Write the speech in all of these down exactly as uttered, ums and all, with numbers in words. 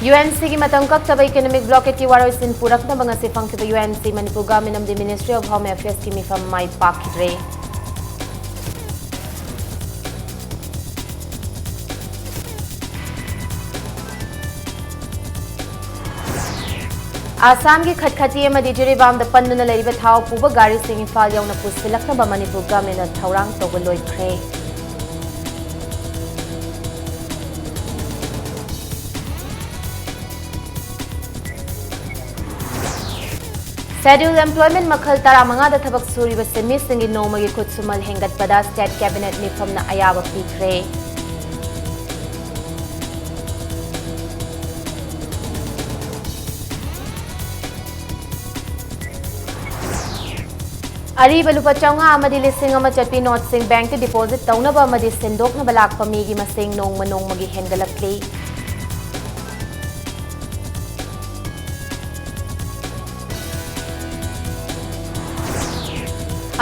UNCꯒꯤ ꯃꯇꯝ ꯀꯛꯇꯕ economic blockadeꯀꯤ ꯋꯥꯔꯣꯏꯁꯤꯟ ꯄꯨꯔꯛꯅꯕ ꯉꯁꯤ ꯐꯪꯈꯤꯕ UNC ꯃꯅꯤꯄꯨꯔ ꯒꯃꯦꯟ ꯑꯃꯗꯤ Ministry of Home Affairsꯀꯤ ꯃꯤꯐꯝ ꯃꯥꯏ ꯄꯥꯛꯈꯤꯗ꯭ꯔꯦ꯫ ꯑꯁꯥꯝꯒꯤ ꯈꯠꯈꯇꯤ ꯑꯃꯗꯤ ꯖꯤꯔꯤꯕꯥꯝꯗ ꯄꯟꯗꯨꯅ ꯂꯩꯔꯤꯕ ꯊꯥꯎ ꯄꯨꯕ ꯒꯥꯔꯤꯁꯤꯡ ꯏꯝꯐꯥꯜ ꯌꯧꯅ ꯄꯨꯁꯤꯜꯂꯛꯅꯕ ꯃꯅꯤꯄꯨꯔ ꯒꯃꯦꯟꯅ ꯊꯧꯔꯥꯡ ꯇꯧꯕ ꯂꯣꯏꯈ꯭ꯔꯦ꯫ Schedule employment ꯃꯈꯜ ꯇꯔꯥꯃꯉꯥꯗ ꯊꯕꯛ ꯁꯨꯔꯤꯕ ꯁꯤꯟꯃꯤꯁꯤꯡꯒꯤ ꯅꯣꯡꯃꯒꯤ ꯈꯨꯠꯁꯨꯃꯜ ꯍꯦꯟꯒꯠꯄꯗ state cabinet ꯃꯤꯐꯝꯅ ꯑꯌꯥꯕ ꯄꯤꯈ꯭ꯔꯦ꯫ ꯑꯔꯤꯕ ꯂꯨꯄꯥ ꯆꯥꯝꯃꯉꯥ ꯑꯃꯗꯤ ꯂꯤꯁꯤꯡ ꯑꯃ ꯆꯠꯄꯤ ꯅꯣꯠꯁꯤꯡ ꯕꯦꯡꯛꯇ deposit ꯇꯧꯅꯕ ꯑꯃꯗꯤ ꯁꯤꯟꯗꯣꯛꯅꯕ ꯂꯥꯛꯄ ꯃꯤꯒꯤ ꯃꯁꯤꯡ ꯅꯣꯡꯃ ꯅꯣꯡꯃꯒꯤ ꯍꯦꯟꯒꯠꯂꯛꯂꯤ꯫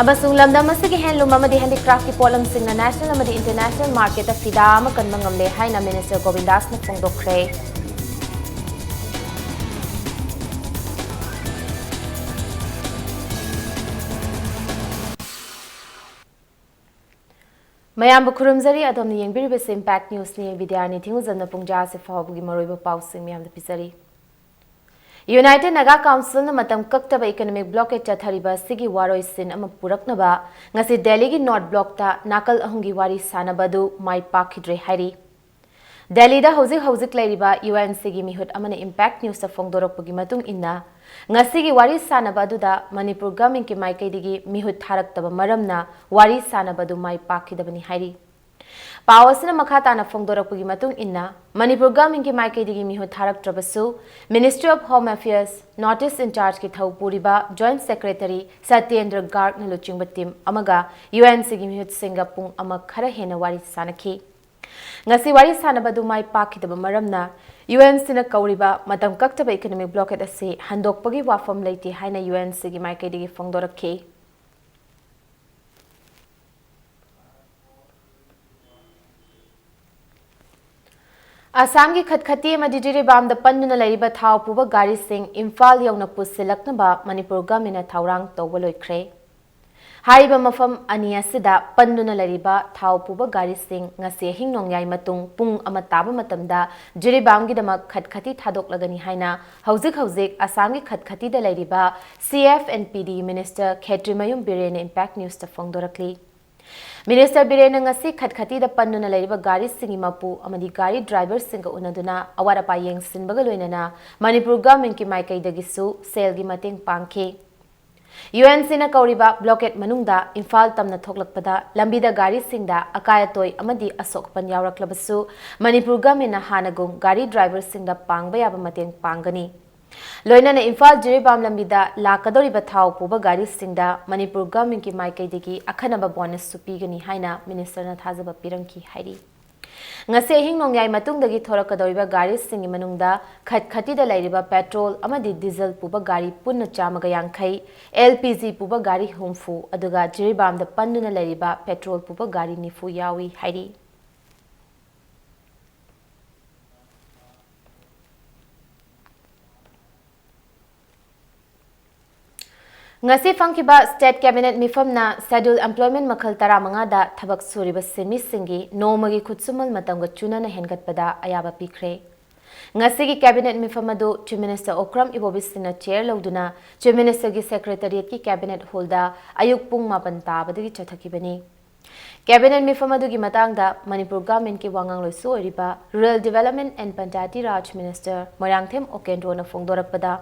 ꯑꯃꯁꯨꯡ ꯂꯝꯗꯝ ꯑꯁꯤꯒꯤ handloom ꯑꯃꯗꯤ handicraftꯀꯤ ꯄꯣꯠꯂꯝꯁꯤꯡꯅ national ꯑꯃꯗꯤ international marketꯇ ꯐꯤꯗꯥ ꯑꯃ ꯀꯟꯕ ꯉꯝꯂꯦ ꯍꯥꯏꯅ Minister ꯒꯣꯕꯤꯟꯗꯥꯁꯅ ꯐꯣꯡꯗꯣꯛꯈ꯭ꯔꯦ꯫ ꯃꯌꯥꯝꯕꯨ ꯈꯨꯔꯨꯝꯖꯔꯤ꯫ ꯑꯗꯣꯝꯅ ꯌꯦꯡꯕꯤꯔꯤꯕꯁꯤ Impact Newsꯅꯤ꯫ ꯕꯤꯗ꯭ꯌꯥꯔꯥꯅꯤ ꯊꯤꯡꯉꯨꯖꯝꯅ ꯄꯨꯡꯖꯥ ꯑꯁꯤ ꯐꯥꯎꯕꯒꯤ ꯃꯔꯨꯑꯣꯏꯕ ꯄꯥꯎꯁꯤꯡ ꯃꯌꯥꯝꯗ ꯄꯤꯖꯔꯤ꯫ United Naga Councilꯅ ꯃꯇꯝ ꯀꯛꯇꯕ economic blockade ꯆꯠꯊꯔꯤꯕ ꯑꯁꯤꯒꯤ ꯋꯥꯔꯣꯏꯁꯤꯟ ꯑꯃ ꯄꯨꯔꯛꯅꯕ ꯉꯁꯤ ꯗꯦꯜꯂꯤꯒꯤ North Blockꯇ ꯅꯥꯀꯜ ꯑꯍꯨꯝꯒꯤ ꯋꯥꯔꯤ ꯁꯥꯅꯕ ꯑꯗꯨ ꯃꯥꯏ ꯄꯥꯛꯈꯤꯗ꯭ꯔꯦ ꯍꯥꯏꯔꯤ꯫ ꯗꯦꯜꯂꯤꯗ ꯍꯧꯖꯤꯛ ꯍꯧꯖꯤꯛ ꯂꯩꯔꯤꯕ UNCꯒꯤ ꯃꯤꯍꯨꯠ ꯑꯃꯅ Impact Newsꯇ ꯐꯣꯡꯗꯣꯔꯛꯄꯒꯤ ꯃꯇꯨꯡ ꯏꯟꯅ, ꯉꯁꯤꯒꯤ ꯋꯥꯔꯤ ꯁꯥꯅꯕ ꯑꯗꯨꯗ ꯃꯅꯤꯄꯨꯔ ꯒꯃꯦꯟꯒꯤ ꯃꯥꯏꯀꯩꯗꯒꯤ ꯃꯤꯍꯨꯠ ꯊꯥꯔꯛꯇꯕ ꯃꯔꯝꯅ ꯋꯥꯔꯤ ꯁꯥꯅꯕ ꯑꯗꯨ ꯃꯥꯏ ꯄꯥꯛꯈꯤꯗꯕꯅꯤ ꯍꯥꯏꯔꯤ꯫ ꯄꯥꯎ ꯑꯁꯤꯅ ꯃꯈꯥ ꯇꯥꯅ ꯐꯣꯡꯗꯣꯔꯛꯄꯒꯤ ꯃꯇꯨꯡ ꯏꯟꯅ, ꯃꯅꯤꯄꯨꯔ ꯒꯃꯦꯟꯒꯤ ꯃꯥꯏꯀꯩꯗꯒꯤ ꯃꯤꯍꯨꯠ ꯊꯥꯔꯛꯇ꯭ꯔꯕꯁꯨ, Ministry of Home Affairs, North East in chargeꯀꯤ ꯊꯧ ꯄꯨꯔꯤꯕ Joint Secretary ꯁꯇ꯭ꯌꯦꯟꯗ꯭ꯔ ꯒꯥꯔꯒꯅ ꯂꯨꯆꯤꯡꯕ team ꯑꯃꯒ UNCꯒꯤ ꯃꯤꯍꯨꯠꯁꯤꯡꯒ ꯄꯨꯡ ꯑꯃ ꯈꯔ ꯍꯦꯟꯅ ꯋꯥꯔꯤ ꯁꯥꯅꯈꯤ꯫ ꯉꯁꯤ ꯋꯥꯔꯤ ꯁꯥꯅꯕ ꯑꯗꯨ ꯃꯥꯏ ꯄꯥꯛꯈꯤꯗꯕ ꯃꯔꯝꯅ UNCꯅ ꯀꯧꯔꯤꯕ ꯃꯇꯝ ꯀꯛꯇꯕ economic blockade ꯑꯁꯤ ꯍꯟꯗꯣꯛꯄꯒꯤ ꯋꯥꯐꯝ ꯂꯩꯇꯦ ꯍꯥꯏꯅ UNCꯒꯤ ꯃꯥꯏꯀꯩꯗꯒꯤ ꯐꯣꯡꯗꯣꯔꯛꯈꯤ꯫ ꯑꯁꯥꯝꯒꯤ ꯈꯠꯈꯇꯤ ꯑꯃꯗꯤ ꯖꯤꯔꯤꯕꯥꯝꯗ ꯄꯟꯗꯨꯅ ꯂꯩꯔꯤꯕ ꯊꯥꯎ ꯄꯨꯕ ꯒꯥꯔꯤꯁꯤꯡ ꯏꯝꯐꯥꯜ ꯌꯧꯅ ꯄꯨꯁꯤꯜꯂꯛꯅꯕ ꯃꯅꯤꯄꯨꯔ ꯒꯚꯔꯟꯃꯦꯟꯠꯅ ꯊꯧꯔꯥꯡ ꯇꯧꯕ ꯂꯣꯏꯈ꯭ꯔꯦ꯫ ꯍꯥꯏꯔꯤꯕ ꯃꯐꯝ ꯑꯅꯤ ꯑꯁꯤꯗ ꯄꯟꯗꯨꯅ ꯂꯩꯔꯤꯕ ꯊꯥꯎ ꯄꯨꯕ ꯒꯥꯔꯤꯁꯤꯡ ꯉꯁꯤ ꯑꯍꯤꯡ ꯅꯣꯡꯌꯥꯏ ꯃꯇꯨꯡ ꯄꯨꯡ ꯑꯃ ꯇꯥꯕ ꯃꯇꯝꯗ ꯖꯤꯔꯤꯕꯥꯝꯒꯤꯗꯃꯛ ꯈꯠꯈꯇꯤ ꯊꯥꯗꯣꯛꯂꯒꯅꯤ ꯍꯥꯏꯅ ꯍꯧꯖꯤꯛ ꯍꯧꯖꯤꯛ ꯑꯁꯥꯝꯒꯤ ꯈꯠꯈꯇꯤꯗ ꯂꯩꯔꯤꯕ C F and P D Minister Khetrimayum ꯕꯤꯔꯦꯟꯅ Impact Newsꯇ ꯐꯣꯡꯗꯣꯔꯛꯂꯤ꯫ Minister ꯕꯤꯔꯦꯟꯅ ꯉꯁꯤ ꯈꯠꯈꯇꯤꯗ ꯄꯟꯗꯨꯅ ꯂꯩꯔꯤꯕ ꯒꯥꯔꯤꯁꯤꯡꯒꯤ ꯃꯄꯨ ꯑꯃꯗꯤ ꯒꯥꯔꯤ ꯗ꯭ꯔꯥꯏꯚꯔꯁꯤꯡꯒ ꯎꯅꯗꯨꯅ ꯑꯋꯥꯠ ꯑꯄꯥ ꯌꯦꯡꯁꯤꯟꯕꯒ ꯂꯣꯏꯅꯅ ꯃꯅꯤꯄꯨꯔ ꯒꯚꯔꯟꯃꯦꯟꯠꯀꯤ ꯃꯥꯏꯀꯩꯗꯒꯤꯁꯨ ꯁꯦꯜꯒꯤ ꯃꯇꯦꯡ ꯄꯥꯡꯈꯤ꯫ UNCꯅ ꯀꯧꯔꯤꯕ blockade ꯃꯅꯨꯡꯗ ꯏꯝꯐꯥꯜ ꯇꯝꯅ ꯊꯣꯛꯂꯛꯄꯗ ꯂꯝꯕꯤꯗ ꯒꯥꯔꯤꯁꯤꯡꯗ ꯑꯀꯥꯏ ꯑꯇꯣꯏ ꯑꯃꯗꯤ ꯑꯁꯣꯛ ꯑꯄꯟ ꯌꯥꯎꯔꯛꯂꯕꯁꯨ ꯃꯅꯤꯄꯨꯔ ꯒꯚꯔꯟꯃꯦꯟꯠꯅ ꯍꯥꯟꯅꯒꯨꯝ ꯒꯥꯔꯤ ꯗ꯭ꯔꯥꯏꯚꯔꯁꯤꯡꯗ ꯄꯥꯡꯕ ꯌꯥꯕ ꯃꯇꯦꯡ ꯄꯥꯡꯒꯅꯤ꯫ ꯂꯣꯏꯅꯅ ꯏꯝꯐꯥꯜ ꯖꯤꯔꯤꯕꯥꯝ ꯂꯝꯕꯤꯗ ꯂꯥꯛꯀꯗꯧꯔꯤꯕ ꯊꯥꯎ ꯄꯨꯕ ꯒꯥꯔꯤꯁꯤꯡꯗ ꯃꯅꯤꯄꯨꯔ ꯒꯚꯔꯟꯃꯦꯟꯠꯀꯤ ꯃꯥꯏꯀꯩꯗꯒꯤ ꯑꯈꯟꯅꯕ ꯕꯣꯅꯁꯁꯨ ꯄꯤꯒꯅꯤ ꯍꯥꯏꯅ ꯃꯤꯅꯤꯁꯇꯔꯅ ꯊꯥꯖꯕ ꯄꯤꯔꯝꯈꯤ ꯍꯥꯏꯔꯤ꯫ ꯉꯁꯤ ꯑꯍꯤꯡ ꯅꯣꯡꯌꯥꯏ ꯃꯇꯨꯡꯗꯒꯤ ꯊꯣꯔꯛꯀꯗꯧꯔꯤꯕ ꯒꯥꯔꯤꯁꯤꯡꯒꯤ ꯃꯅꯨꯡꯗ ꯈꯠꯈꯇꯤꯗ ꯂꯩꯔꯤꯕ ꯄꯦꯇ꯭ꯔꯣꯜ ꯑꯃꯗꯤ ꯗꯤꯖꯜ ꯄꯨꯕ ꯒꯥꯔꯤ ꯄꯨꯟꯅ ꯆꯥꯝꯃꯒ ꯌꯥꯡꯈꯩ, LPG ꯄꯨꯕ ꯒꯥꯔꯤ ꯍꯨꯝꯐꯨ, ꯑꯗꯨꯒ ꯖꯤꯔꯤꯕꯥꯝꯗ ꯄꯟꯗꯨꯅ ꯂꯩꯔꯤꯕ ꯄꯦꯇ꯭ꯔꯣꯜ ꯄꯨꯕ ꯒꯥꯔꯤ ꯅꯤꯐꯨ ꯌꯥꯎꯏ ꯍꯥꯏꯔꯤ꯫ ꯉꯁꯤ ꯐꯝꯈꯤꯕ State Cabinet ꯃꯤꯐꯝꯅ Scheduled Employment ꯃꯈꯜ ꯇꯔꯥꯃꯉꯥꯗ ꯊꯕꯛ ꯁꯨꯔꯤꯕ ꯁꯤꯟꯃꯤꯁꯤꯡꯒꯤ ꯅꯣꯡꯃꯒꯤ ꯈꯨꯠꯁꯨꯃꯟ ꯃꯇꯝꯒ ꯆꯨꯅꯅ ꯍꯦꯟꯒꯠꯄꯗ ꯑꯌꯥꯕ ꯄꯤꯈ꯭ꯔꯦ꯫ ꯉꯁꯤꯒꯤ Cabinet ꯃꯤꯐꯝ ꯑꯗꯨ Chief Minister Okram Ibobisinꯅ chair ꯂꯧꯗꯨꯅ Chief Ministerꯒꯤ Secretariatꯀꯤ Cabinet Hallꯗ ꯑꯌꯨꯛ ꯄꯨꯡ ꯃꯥꯄꯟ ꯇꯥꯕꯗꯒꯤ ꯆꯠꯊꯈꯤꯕꯅꯤ꯫ Cabinet ꯃꯤꯐꯝ ꯑꯗꯨꯒꯤ ꯃꯇꯥꯡꯗ ꯃꯅꯤꯄꯨꯔ ꯒꯚꯔꯟꯃꯦꯟꯠꯀꯤ ꯋꯥꯉꯥꯡꯂꯣꯏꯁꯨ ꯑꯣꯏꯔꯤꯕ Rural Development and Panchayati Raj Minister Moirangthem ꯎꯀꯦꯟꯗ꯭ꯔꯣꯅ ꯐꯣꯡꯗꯣꯔꯛꯄꯗ,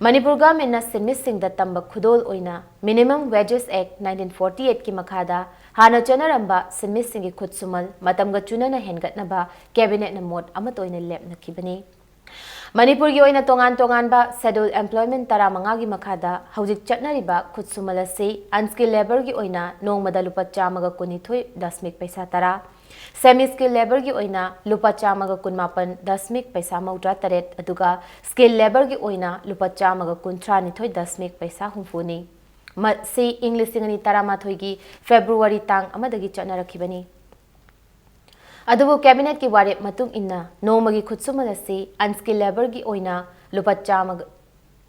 Manipur ꯒꯚꯔꯟꯃꯦꯟꯠꯅ ꯁꯤꯟꯃꯤꯁꯤꯡꯗ ꯇꯝꯕ ꯈꯨꯗꯣꯜ ꯑꯣꯏꯅ Minimum Wages Act nineteen forty eightꯀꯤ ꯃꯈꯥꯗ ꯍꯥꯟꯅ ꯆꯠꯅꯔꯝꯕ ꯁꯤꯟꯃꯤꯁꯤꯡꯒꯤ ꯈꯨꯠꯁꯨꯃꯜ ꯃꯇꯝꯒ ꯆꯨꯅꯅ ꯍꯦꯟꯒꯠꯅꯕ Cabinetꯅ ꯃꯣꯠ ꯑꯃꯠꯇ ꯑꯣꯏꯅ ꯂꯦꯞꯅꯈꯤꯕꯅꯤ꯫ ꯃꯅꯤꯄꯨꯔꯒꯤ ꯑꯣꯏꯅ ꯇꯣꯉꯥꯟ ꯇꯣꯉꯥꯟꯕ Scheduled Employment ꯇꯔꯥꯃꯉꯥꯒꯤ ꯃꯈꯥꯗ ꯍꯧꯖꯤꯛ ꯆꯠꯅꯔꯤꯕ ꯈꯨꯠꯁꯨꯃꯜ ꯑꯁꯤ unskilled labourꯒꯤ ꯑꯣꯏꯅ ꯅꯣꯡꯃꯗ ꯂꯨꯄꯥ ꯆꯥꯝꯃꯒ ꯀꯨꯟꯅꯤꯊꯣꯏ ꯗꯁꯃꯤꯛ ꯄꯩꯁꯥ ꯇꯔꯥ, semi skilled labourꯒꯤ ꯑꯣꯏꯅ ꯂꯨꯄꯥ ꯆꯥꯝꯃꯒ ꯀꯨꯟꯃꯥꯄꯟ ꯗꯁꯃꯤꯛ ꯄꯩꯁꯥ ꯃꯧꯗ꯭ꯔꯥ ꯇꯔꯦꯠ, ꯑꯗꯨꯒ skilled labourꯒꯤ ꯑꯣꯏꯅ ꯂꯨꯄꯥ ꯆꯥꯝꯃꯒ ꯀꯨꯟꯊ꯭ꯔꯥ ꯅꯤꯊꯣꯏ ꯗꯁꯃꯤꯛ ꯄꯩꯁꯥ ꯍꯨꯝꯐꯨꯅꯤ꯫ ꯃꯁꯤ ꯏꯪ ꯂꯤꯁꯤꯡ ꯑꯅꯤ ꯇꯔꯥꯃꯥꯊꯣꯏꯒꯤ February ꯇꯥꯡ ꯑꯃꯗꯒꯤ ꯆꯠꯅꯔꯛꯈꯤꯕꯅꯤ꯫ ꯑꯗꯨꯕꯨ ꯀꯦꯕꯤꯅꯦꯠꯀꯤ ꯋꯥꯔꯦꯞ ꯃꯇꯨꯡ ꯏꯟꯅ ꯅꯣꯡꯃꯒꯤ ꯈꯨꯠꯁꯨꯃꯟ ꯑꯁꯤ unskilled labourꯒꯤ ꯑꯣꯏꯅ ꯂꯨꯄꯥ ꯆꯥꯝꯃ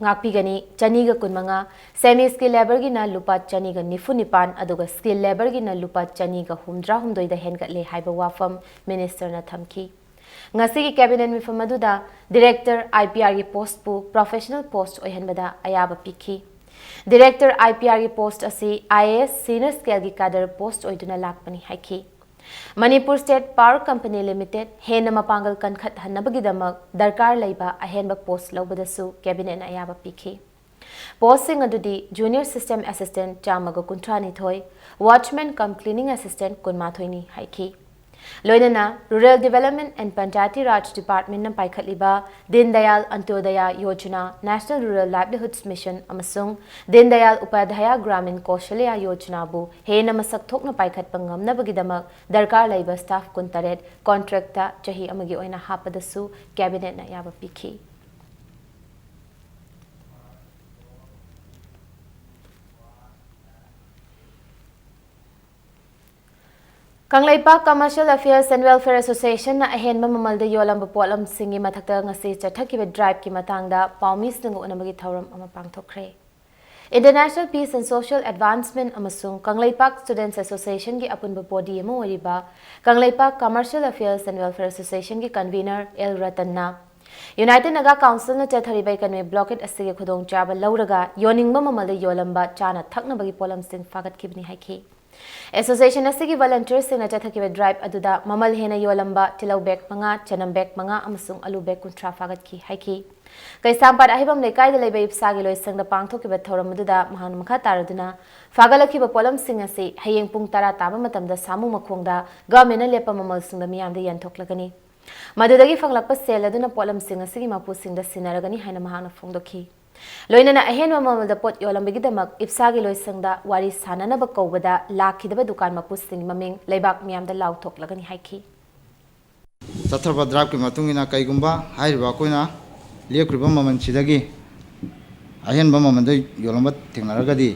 ꯉꯥꯛꯄꯤꯒꯅꯤ, ꯆꯅꯤꯒ ꯀꯨꯟꯃꯉꯥ, semi skilled labourꯒꯤꯅ ꯂꯨꯄꯥ ꯆꯅꯤꯒ ꯅꯤꯐꯨ ꯅꯤꯄꯥꯟ ꯑꯗꯨꯒ skilled labourꯒꯤꯅ ꯂꯨꯄꯥ ꯆꯅꯤꯒ ꯍꯨꯝꯗ꯭ꯔꯥ ꯍꯨꯝꯗꯣꯏꯗ ꯍꯦꯟꯒꯠꯂꯦ ꯍꯥꯏꯕ ꯋꯥꯐꯝ ꯃꯤꯅꯤꯁꯇꯔꯅ ꯊꯝꯈꯤ꯫ ꯉꯁꯤꯒꯤ ꯀꯦꯕꯤꯅꯦꯠ ꯃꯤꯐꯝ ꯑꯗꯨꯗ ꯗꯤꯔꯦꯛꯇꯔ IPRꯒꯤ ꯄꯣꯁꯄꯨ professional post ꯑꯣꯏꯍꯟꯕꯗ ꯑꯌꯥꯕ ꯄꯤꯈꯤ꯫ ꯗꯤꯔꯦꯛꯇꯔ IPRꯒꯤ ꯄꯣꯁ ꯑꯁꯤ IAS senior scaleꯒꯤ cadre post ꯑꯣꯏꯗꯨꯅ ꯂꯥꯛꯄꯅꯤ ꯍꯥꯏꯈꯤ꯫ Manipur state power company limited ꯍꯦꯟꯅ ꯃꯄꯥꯡꯒꯜ ꯀꯟꯈꯠꯍꯟꯅꯕꯒꯤꯗꯃꯛ ꯗꯔꯀꯥꯔ ꯂꯩꯕ ꯑꯍꯦꯟꯕ ꯄꯣꯁ ꯂꯧꯕꯗꯁꯨ ꯀꯦꯕꯤꯅꯦꯠꯅ ꯑꯌꯥꯕ ꯄꯤꯈꯤ꯫ ꯄꯣꯁꯁꯤꯡ ꯑꯗꯨꯗꯤ Junior System Assistant ꯆꯥꯝꯃꯒ ꯀꯨꯟꯊ꯭ꯔꯥ ꯅꯤꯊꯣꯏ, Watchman cum Cleaning Assistant ꯀꯨꯟꯃꯥꯊꯣꯏꯅꯤ ꯍꯥꯏꯈꯤ꯫ ꯂꯣꯏꯅꯅ Rural Development and Panchayati Raj Departmentꯅ ꯄꯥꯏꯈꯠꯂꯤꯕ din Dayal Antyodaya Yojana, National Rural Livelihoods Mission ꯑꯃꯁꯨꯡ ꯗꯤꯟ ꯗꯌꯥꯜ ꯎꯄꯥꯙ꯭ꯌꯥꯌ ꯒ꯭ꯔꯥꯃꯤꯟ ꯀꯧꯁꯜꯌ ꯌꯣꯖꯅꯥꯕꯨ ꯍꯦꯟꯅ ꯃꯁꯛ ꯊꯣꯛꯅ ꯄꯥꯏꯈꯠꯄ ꯉꯝꯅꯕꯒꯤꯗꯃꯛ ꯗꯔꯀꯥꯔ ꯂꯩꯕ staff ꯀꯨꯟꯇꯔꯦꯠ contractꯇ ꯆꯍꯤ ꯑꯃꯒꯤ ꯑꯣꯏꯅ ꯍꯥꯞꯄꯗꯁꯨ ꯀꯦꯕꯤꯅꯦꯠꯅ ꯑꯌꯥꯕ ꯄꯤꯈꯤ꯫ Kangleipak Commercial Affairs and Welfare Associationꯅ ꯑꯍꯦꯟꯕ ꯃꯃꯜꯗ ꯌꯣꯜꯂꯝꯕ ꯄꯣꯠꯂꯝꯁꯤꯡꯒꯤ ꯃꯊꯛꯇ ꯉꯁꯤ ꯆꯠꯊꯈꯤꯕ driveꯀꯤ ꯃꯇꯥꯡꯗ ꯄꯥꯎꯃꯤꯁꯤꯡꯒ ꯎꯅꯕꯒꯤ ꯊꯧꯔꯝ ꯑꯃ ꯄꯥꯡꯊꯣꯛꯈ꯭ꯔꯦ꯫ International Peace and Social Advancement ꯑꯃꯁꯨꯡ ꯀꯪꯂꯩꯄꯥꯛ Students Associationꯒꯤ ꯑꯄꯨꯟꯕ body ꯑꯃ ꯑꯣꯏꯔꯤꯕ Kangleipak Commercial Affairs and Welfare Associationꯒꯤ convener ꯑꯦꯜ ꯔꯇꯟꯅ United Naga Councilꯅ ꯆꯠꯊꯔꯤꯕ economic blockade ꯑꯁꯤꯒꯤ ꯈꯨꯗꯣꯡꯆꯥꯕ ꯂꯧꯔꯒ ꯌꯣꯟꯅꯤꯡꯕ ꯃꯃꯜꯗ ꯌꯣꯜꯂꯝꯕ ꯆꯥꯅ ꯊꯛꯅꯕꯒꯤ ꯄꯣꯠꯂꯝꯁꯤꯡ ꯐꯥꯒꯠꯈꯤꯕꯅꯤ ꯍꯥꯏꯈꯤ꯫ Association ꯑꯁꯤꯒꯤ volunteerꯁꯤꯡꯅ ꯆꯠꯊꯈꯤꯕ drive ꯑꯗꯨꯗ ꯃꯃꯜ ꯍꯦꯟꯅ ꯌꯣꯜꯂꯝꯕ ꯇꯤꯜꯍꯧ bag ꯃꯉꯥ, ꯆꯅꯝ bag ꯃꯉꯥ ꯑꯃꯁꯨꯡ ꯑꯂꯨ bag ꯀꯨꯟꯊ꯭ꯔꯥ ꯐꯥꯒꯠꯈꯤ ꯍꯥꯏꯈꯤ꯫ ꯀꯩꯁꯥꯝꯄꯥꯠ ꯑꯍꯩꯕꯝ ꯂꯩꯀꯥꯏꯗ ꯂꯩꯕ ꯏꯞꯁꯥꯒꯤ ꯂꯣꯏꯁꯪꯗ ꯄꯥꯡꯊꯣꯛꯈꯤꯕ ꯊꯧꯔꯝ ꯑꯗꯨꯗ ꯃꯍꯥꯛꯅ ꯃꯈꯥ ꯇꯥꯔꯗꯨꯅ ꯐꯥꯒꯠꯂꯛꯈꯤꯕ ꯄꯣꯠꯂꯝꯁꯤꯡ ꯑꯁꯤ ꯍꯌꯦꯡ ꯄꯨꯡ ꯇꯔꯥ ꯇꯥꯕ ꯃꯇꯝꯗ ꯁꯥꯃꯨ ꯃꯈꯣꯡꯗ governmentꯅ ꯂꯦꯞꯄ ꯃꯃꯜꯁꯤꯡꯗ ꯃꯤꯌꯥꯝꯗ ꯌꯦꯟꯊꯣꯛꯂꯒꯅꯤ꯫ ꯃꯗꯨꯗꯒꯤ ꯐꯪꯂꯛꯄ ꯁꯦꯜ ꯑꯗꯨꯅ ꯄꯣꯠꯂꯝꯁꯤꯡ ꯑꯁꯤꯒꯤ ꯃꯄꯨꯁꯤꯡꯗ ꯁꯤꯟꯅꯔꯒꯅꯤ ꯍꯥꯏꯅ ꯃꯍꯥꯛꯅ ꯐꯣꯡꯗꯣꯛꯈꯤ꯫ ꯂꯣꯏꯅꯅ ꯑꯍꯦꯟꯕ ꯃꯃꯜꯗ ꯄꯣꯠ ꯌꯣꯜꯂꯝꯕꯒꯤꯗꯃꯛ ꯏꯞꯁꯥꯒꯤ ꯂꯣꯏꯁꯪꯗ ꯋꯥꯔꯤ ꯁꯥꯅꯅꯕ ꯀꯧꯕꯗ ꯂꯥꯛꯈꯤꯗꯕ ꯗꯨꯀꯥꯟ ꯃꯄꯨꯁꯤꯡꯒꯤ ꯃꯃꯤꯡ ꯂꯩꯕꯥꯛ ꯃꯤꯌꯥꯝꯗ ꯂꯥꯎꯊꯣꯛꯂꯒꯅꯤ ꯍꯥꯏꯈꯤ꯫ ꯆꯠꯊꯕ driveꯀꯤ ꯃꯇꯨꯡ ꯏꯟꯅ ꯀꯩꯒꯨꯝꯕ ꯍꯥꯏꯔꯤꯕ ꯑꯩꯈꯣꯏꯅ ꯂꯦꯞꯈ꯭ꯔꯤꯕ ꯃꯃꯜꯁꯤꯗꯒꯤ ꯑꯍꯦꯟꯕ ꯃꯃꯜꯗ ꯌꯣꯜꯂꯝꯕ ꯊꯦꯡꯅꯔꯒꯗꯤ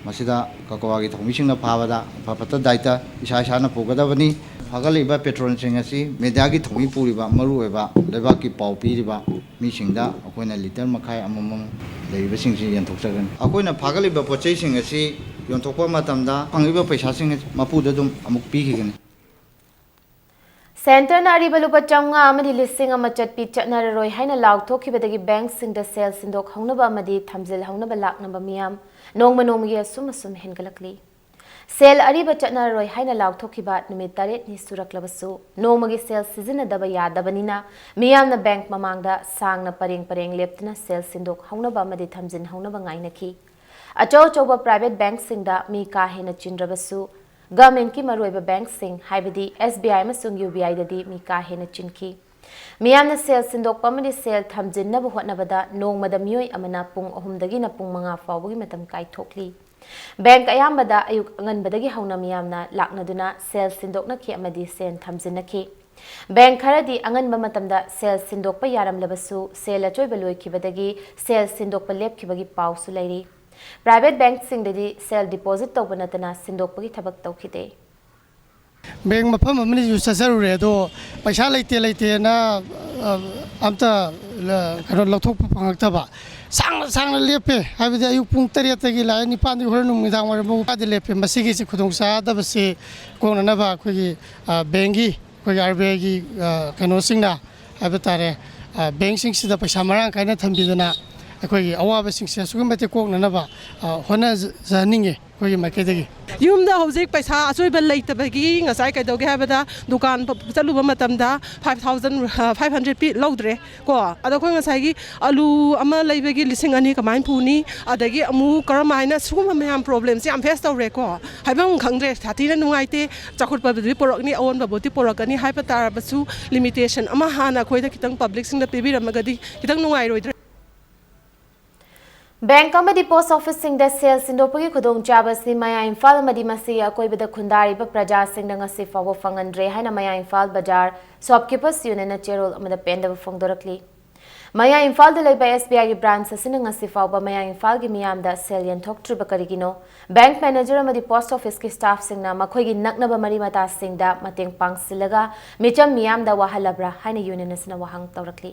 ꯃꯁꯤꯗ ꯀꯀꯋꯥꯒꯤ ꯊꯧꯃꯤꯁꯤꯡꯅ ꯐꯥꯕꯗ ꯑꯐ ꯐꯠꯇ ꯗꯥꯏꯇ ꯏꯁꯥ ꯏꯁꯥꯅ ꯄꯨꯒꯗꯕꯅꯤ꯫ ꯐꯥꯒꯠꯂꯛꯂꯤꯕ ꯄꯦꯇ꯭ꯔꯣꯜꯁꯤꯡ ꯑꯁꯤ ꯃꯦꯗꯤꯌꯥꯒꯤ ꯊꯧꯃꯤ ꯄꯨꯔꯤꯕ, ꯃꯔꯨꯑꯣꯏꯕ ꯂꯩꯕꯥꯛꯀꯤ ꯄꯥꯎ ꯄꯤꯔꯤꯕ ꯃꯤꯁꯤꯡꯗ ꯑꯩꯈꯣꯏꯅ ꯂꯤꯇꯔ ꯃꯈꯥꯏ ꯑꯃꯃꯝ ꯂꯩꯔꯤꯕꯁꯤꯡꯁꯤ ꯌꯦꯟꯊꯣꯛꯆꯒꯅꯤ꯫ ꯑꯩꯈꯣꯏꯅ ꯐꯥꯒꯠꯂꯤꯕ ꯄꯣꯠ ꯆꯩꯁꯤꯡ ꯑꯁꯤ ꯌꯣꯟꯊꯣꯛꯄ ꯃꯇꯝꯗ ꯐꯪꯂꯤꯕ ꯄꯩꯁꯥꯁꯤꯡ ꯑꯁꯤ ꯃꯄꯨꯗ ꯑꯗꯨꯝ ꯑꯃꯨꯛ ꯄꯤꯈꯤꯒꯅꯤ꯫ ꯁꯦꯟꯇꯔꯅ ꯑꯔꯤꯕ ꯂꯨꯄꯥ ꯆꯥꯝꯃꯉꯥ ꯑꯃꯗꯤ ꯂꯤꯁꯤꯡ ꯑꯃ ꯆꯠꯄꯤ ꯆꯠꯅꯔꯔꯣꯏ ꯍꯥꯏꯅ ꯂꯥꯎꯊꯣꯛꯈꯤꯕꯗꯒꯤ ꯕꯦꯡꯛꯁꯤꯡꯗ ꯁꯦꯜ ꯁꯤꯟꯗꯣꯛꯍꯧꯅꯕ ꯑꯃꯗꯤ ꯊꯝꯖꯤꯜꯍꯧꯅꯕ ꯂꯥꯛꯅꯕ ꯃꯤꯌꯥꯝ ꯅꯣꯡꯃ ꯅꯣꯡꯃꯒꯤ ꯑꯁꯨꯝ ꯑꯁꯨꯝ ꯍꯦꯟꯒꯠꯂꯛꯂꯤ꯫ ꯁꯦꯜ ꯑꯔꯤꯕ ꯆꯠꯅꯔꯔꯣꯏ ꯍꯥꯏꯅ ꯂꯥꯎꯊꯣꯛꯈꯤꯕ ꯅꯨꯃꯤꯠ ꯇꯔꯦꯠꯅꯤ ꯁꯨꯔꯛꯂꯕꯁꯨ, ꯅꯣꯡꯃꯒꯤ ꯁꯦꯜ ꯁꯤꯖꯤꯟꯅꯗꯕ ꯌꯥꯗꯕꯅꯤꯅ ꯃꯤꯌꯥꯝꯅ ꯕꯦꯡꯛ ꯃꯃꯥꯡꯗ ꯁꯥꯡꯅ ꯄꯔꯦꯡ ꯄꯔꯦꯡ ꯂꯦꯞꯇꯨꯅ ꯁꯦꯜ ꯁꯤꯟꯗꯣꯛꯍꯧꯅꯕ ꯑꯃꯗꯤ ꯊꯝꯖꯤꯟꯍꯧꯅꯕ ꯉꯥꯏꯅꯈꯤ꯫ ꯑꯆꯧ ꯑꯆꯧꯕ ꯄ꯭ꯔꯥꯏꯚꯦꯠ ꯕꯦꯡꯛꯁꯤꯡꯗ ꯃꯤ ꯀꯥ ꯍꯦꯟꯅ ꯆꯤꯟꯗ꯭ꯔꯕꯁꯨ, ꯒꯚꯔꯟꯃꯦꯟꯠꯀꯤ ꯃꯔꯨꯑꯣꯏꯕ ꯕꯦꯡꯛꯁꯤꯡ, ꯍꯥꯏꯕꯗꯤ ꯑꯦꯁ ꯕꯤ ꯑꯥꯏ ꯑꯃꯁꯨꯡ ꯌꯨ ꯕꯤ ꯑꯥꯏꯗꯗꯤ ꯃꯤ ꯀꯥ ꯍꯦꯟꯅ ꯆꯤꯟꯈꯤ꯫ ꯃꯤꯌꯥꯝꯅ ꯁꯦꯜ ꯁꯤꯟꯗꯣꯛꯄ ꯑꯃꯗꯤ ꯁꯦꯜ ꯊꯝꯖꯤꯟꯅꯕ ꯍꯣꯠꯅꯕꯗ ꯅꯣꯡꯃꯗ ꯃꯤꯑꯣꯏ ꯑꯃꯅ ꯄꯨꯡ ꯑꯍꯨꯝꯗꯒꯤꯅ ꯄꯨꯡ ꯃꯉꯥ ꯐꯥꯎꯕꯒꯤ ꯃꯇꯝ ꯀꯥꯏꯊꯣꯛꯂꯤ꯫ ꯕꯦꯡꯛ ꯑꯌꯥꯝꯕꯗ ꯑꯌꯨꯛ ꯑꯉꯟꯕꯗꯒꯤ ꯍꯧꯅ ꯃꯤꯌꯥꯝꯅ ꯂꯥꯛꯅꯗꯨꯅ ꯁꯦꯜ ꯁꯤꯟꯗꯣꯛꯅꯈꯤ ꯑꯃꯗꯤ ꯁꯦꯜ ꯊꯝꯖꯤꯟꯅꯈꯤ꯫ ꯕꯦꯡꯛ ꯈꯔꯗꯤ ꯑꯉꯟꯕ ꯃꯇꯝꯗ ꯁꯦꯜ ꯁꯤꯟꯗꯣꯛꯄ ꯌꯥꯔꯝꯂꯕꯁꯨ, ꯁꯦꯜ ꯑꯆꯣꯏꯕ ꯂꯣꯏꯈꯤꯕꯗꯒꯤ ꯁꯦꯜ ꯁꯤꯟꯗꯣꯛꯄ ꯂꯦꯞꯈꯤꯕꯒꯤ ꯄꯥꯎꯁꯨ ꯂꯩꯔꯤ꯫ ꯄ꯭ꯔꯥꯏꯚꯦꯠ ꯕꯦꯡꯛꯁꯤꯡꯗꯗꯤ ꯁꯦꯜ ꯗꯤꯄꯣꯖꯤꯠ ꯇꯧꯕ ꯅꯠꯇꯅ ꯁꯤꯟꯗꯣꯛꯄꯒꯤ ꯊꯕꯛ ꯇꯧꯈꯤꯗꯦ꯫ ꯕꯦꯡꯛ ꯃꯐꯝ ꯑꯃꯅꯤꯁꯨ ꯆꯠꯆꯔꯨꯔꯦ, ꯑꯗꯣ ꯄꯩꯁꯥ ꯂꯩꯇꯦ ꯂꯩꯇꯦꯅ, ꯑ, ꯑꯝꯇ, ꯑ, ꯀꯩꯅꯣ, ꯂꯧꯊꯣꯛꯄ ꯐꯪꯉꯛꯇꯕ꯫ ꯁꯥꯡꯅ ꯁꯥꯡꯅ ꯂꯦꯞꯄꯦ, ꯍꯥꯏꯕꯗꯤ ꯑꯌꯨꯛ ꯄꯨꯡ ꯇꯔꯦꯠꯇꯒꯤ ꯂꯥꯛꯑꯦ, ꯅꯤꯄꯥꯟꯗꯒꯤ ꯍꯣꯔꯦꯟ ꯅꯨꯃꯤꯗꯥꯡ ꯋꯥꯏꯔꯝ ꯐꯥꯎ ꯀꯥꯗ ꯂꯦꯞꯄꯦ꯫ ꯃꯁꯤꯒꯤꯁꯤ ꯈꯨꯗꯣꯡꯆꯥꯗꯕꯁꯤ ꯀꯣꯛꯅꯅꯕ ꯑꯩꯈꯣꯏꯒꯤ, ꯑ, ꯕꯦꯡꯛꯀꯤ, ꯑꯩꯈꯣꯏꯒꯤ ꯑꯥꯔ ꯕꯤ ꯑꯥꯏꯒꯤ, ꯑ, ꯀꯩꯅꯣꯁꯤꯡꯅ ꯍꯥꯏꯕ ꯇꯥꯔꯦ, ꯑ, ꯕꯦꯡꯛꯁꯤꯡꯁꯤꯗ ꯄꯩꯁꯥ ꯃꯔꯥꯡ ꯀꯥꯏꯅ ꯊꯝꯕꯤꯗꯨꯅ ꯑꯩꯈꯣꯏꯒꯤ ꯑꯋꯥꯕꯁꯤꯡꯁꯦ ꯑꯁꯨꯛꯀꯤ ꯃꯇꯤꯛ ꯀꯣꯛꯅꯅꯕ, ꯑ, ꯍꯣꯠꯅꯖꯅꯤꯡꯉꯤ ꯑꯩꯈꯣꯏꯒꯤ ꯃꯥꯏꯀꯩꯗꯒꯤ꯫ ꯌꯨꯝꯗ ꯍꯧꯖꯤꯛ ꯄꯩꯁꯥ ꯑꯆꯣꯏꯕ ꯂꯩꯇꯕꯒꯤ ꯉꯁꯥꯏ ꯀꯩꯗꯧꯒꯦ ꯍꯥꯏꯕꯗ ꯗꯨꯀꯥꯟ ꯆꯠꯂꯨꯕ ꯃꯇꯝꯗ five thousand, five hundred ꯄꯤ ꯂꯧꯗ꯭ꯔꯦ꯫ ꯀꯣ, ꯑꯗꯣ ꯑꯩꯈꯣꯏ ꯉꯁꯥꯏꯒꯤ ꯑꯂꯨ ꯑꯃ ꯂꯩꯕꯒꯤ ꯂꯤꯁꯤꯡ ꯑꯅꯤ ꯀꯃꯥꯏꯅ ꯄꯨꯅꯤ? ꯑꯗꯒꯤ ꯑꯃꯨꯛ ꯀꯔꯝ ꯍꯥꯏꯅ ꯁꯤꯒꯨꯝꯕ ꯃꯌꯥꯝ problemꯁꯦ ꯌꯥꯝ face ꯇꯧꯔꯦꯀꯣ꯫ ꯍꯥꯏꯐꯝ ꯈꯪꯗ꯭ꯔꯦ, ꯁꯥꯊꯤꯅ ꯅꯨꯡꯉꯥꯏꯇꯦ꯫ ꯆꯥꯎꯈꯠꯄꯕꯨꯗꯤ ꯄꯨꯔꯛꯅꯤ, ꯑꯑꯣꯟꯕꯕꯨꯗꯤ ꯄꯨꯔꯛꯀꯅꯤ ꯍꯥꯏꯕ ꯇꯥꯔꯕꯁꯨ, limitation ꯑꯃ ꯍꯥꯟꯅ ꯑꯩꯈꯣꯏꯗ ꯈꯤꯇꯪ publicꯁꯤꯡꯗ ꯄꯤꯕꯤꯔꯝꯃꯒꯗꯤ ꯈꯤꯇꯪ ꯅꯨꯡꯉꯥꯏꯔꯣꯏꯗ꯭ꯔꯦ? ꯕꯦꯡꯛ ꯑꯃꯗꯤ post officeꯁꯤꯡꯗ ꯁꯦꯜ ꯁꯤꯟꯗꯣꯛꯄꯒꯤ ꯈꯨꯗꯣꯡꯆꯥꯕ ꯑꯁꯤ ꯃꯌꯥꯏ ꯏꯝꯐꯥꯜ ꯑꯃꯗꯤ ꯃꯁꯤꯒꯤ ꯑꯀꯣꯏꯕꯗ ꯈꯨꯟꯗꯥꯔꯤꯕ ꯄ꯭ꯔꯖꯥꯁꯤꯡꯗ ꯉꯁꯤ ꯐꯥꯎꯕ ꯐꯪꯍꯟꯗ꯭ꯔꯦ ꯍꯥꯏꯅ ꯃꯌꯥꯏ ꯏꯝꯐꯥꯜ ꯕꯖꯥꯔ shopkeepers unionꯅ ꯆꯦꯔꯣꯜ ꯑꯃꯗ ꯄꯦꯟꯗꯕ ꯐꯣꯡꯗꯣꯔꯛꯂꯤ꯫ ꯃꯌꯥꯏ ꯏꯝꯐꯥꯜꯗ ꯂꯩꯕ S B I ꯒꯤ branch ꯑꯁꯤꯅ ꯉꯁꯤ ꯐꯥꯎꯕ ꯃꯌꯥꯏ ꯏꯝꯐꯥꯜꯒꯤ ꯃꯤꯌꯥꯝꯗ ꯁꯦꯜ ꯌꯦꯟꯊꯣꯛꯇ꯭ꯔꯤꯕ ꯀꯔꯤꯒꯤꯅꯣ? Bank manager ꯑꯃꯗꯤ post office ꯀꯤ staff ꯁꯤꯡꯅ ꯃꯈꯣꯏꯒꯤ ꯅꯛꯅꯕ ꯃꯔꯤ ꯃꯇꯥꯁꯤꯡꯗ ꯃꯇꯦꯡ ꯄꯥꯡꯁꯤꯜꯂꯒ ꯃꯤꯆꯝ ꯃꯤꯌꯥꯝꯗ ꯋꯥꯍꯜꯂꯕ꯭ꯔꯥ ꯍꯥꯏꯅ union ꯑꯁꯤꯅ ꯋꯥꯍꯪ ꯇꯧꯔꯛꯂꯤ꯫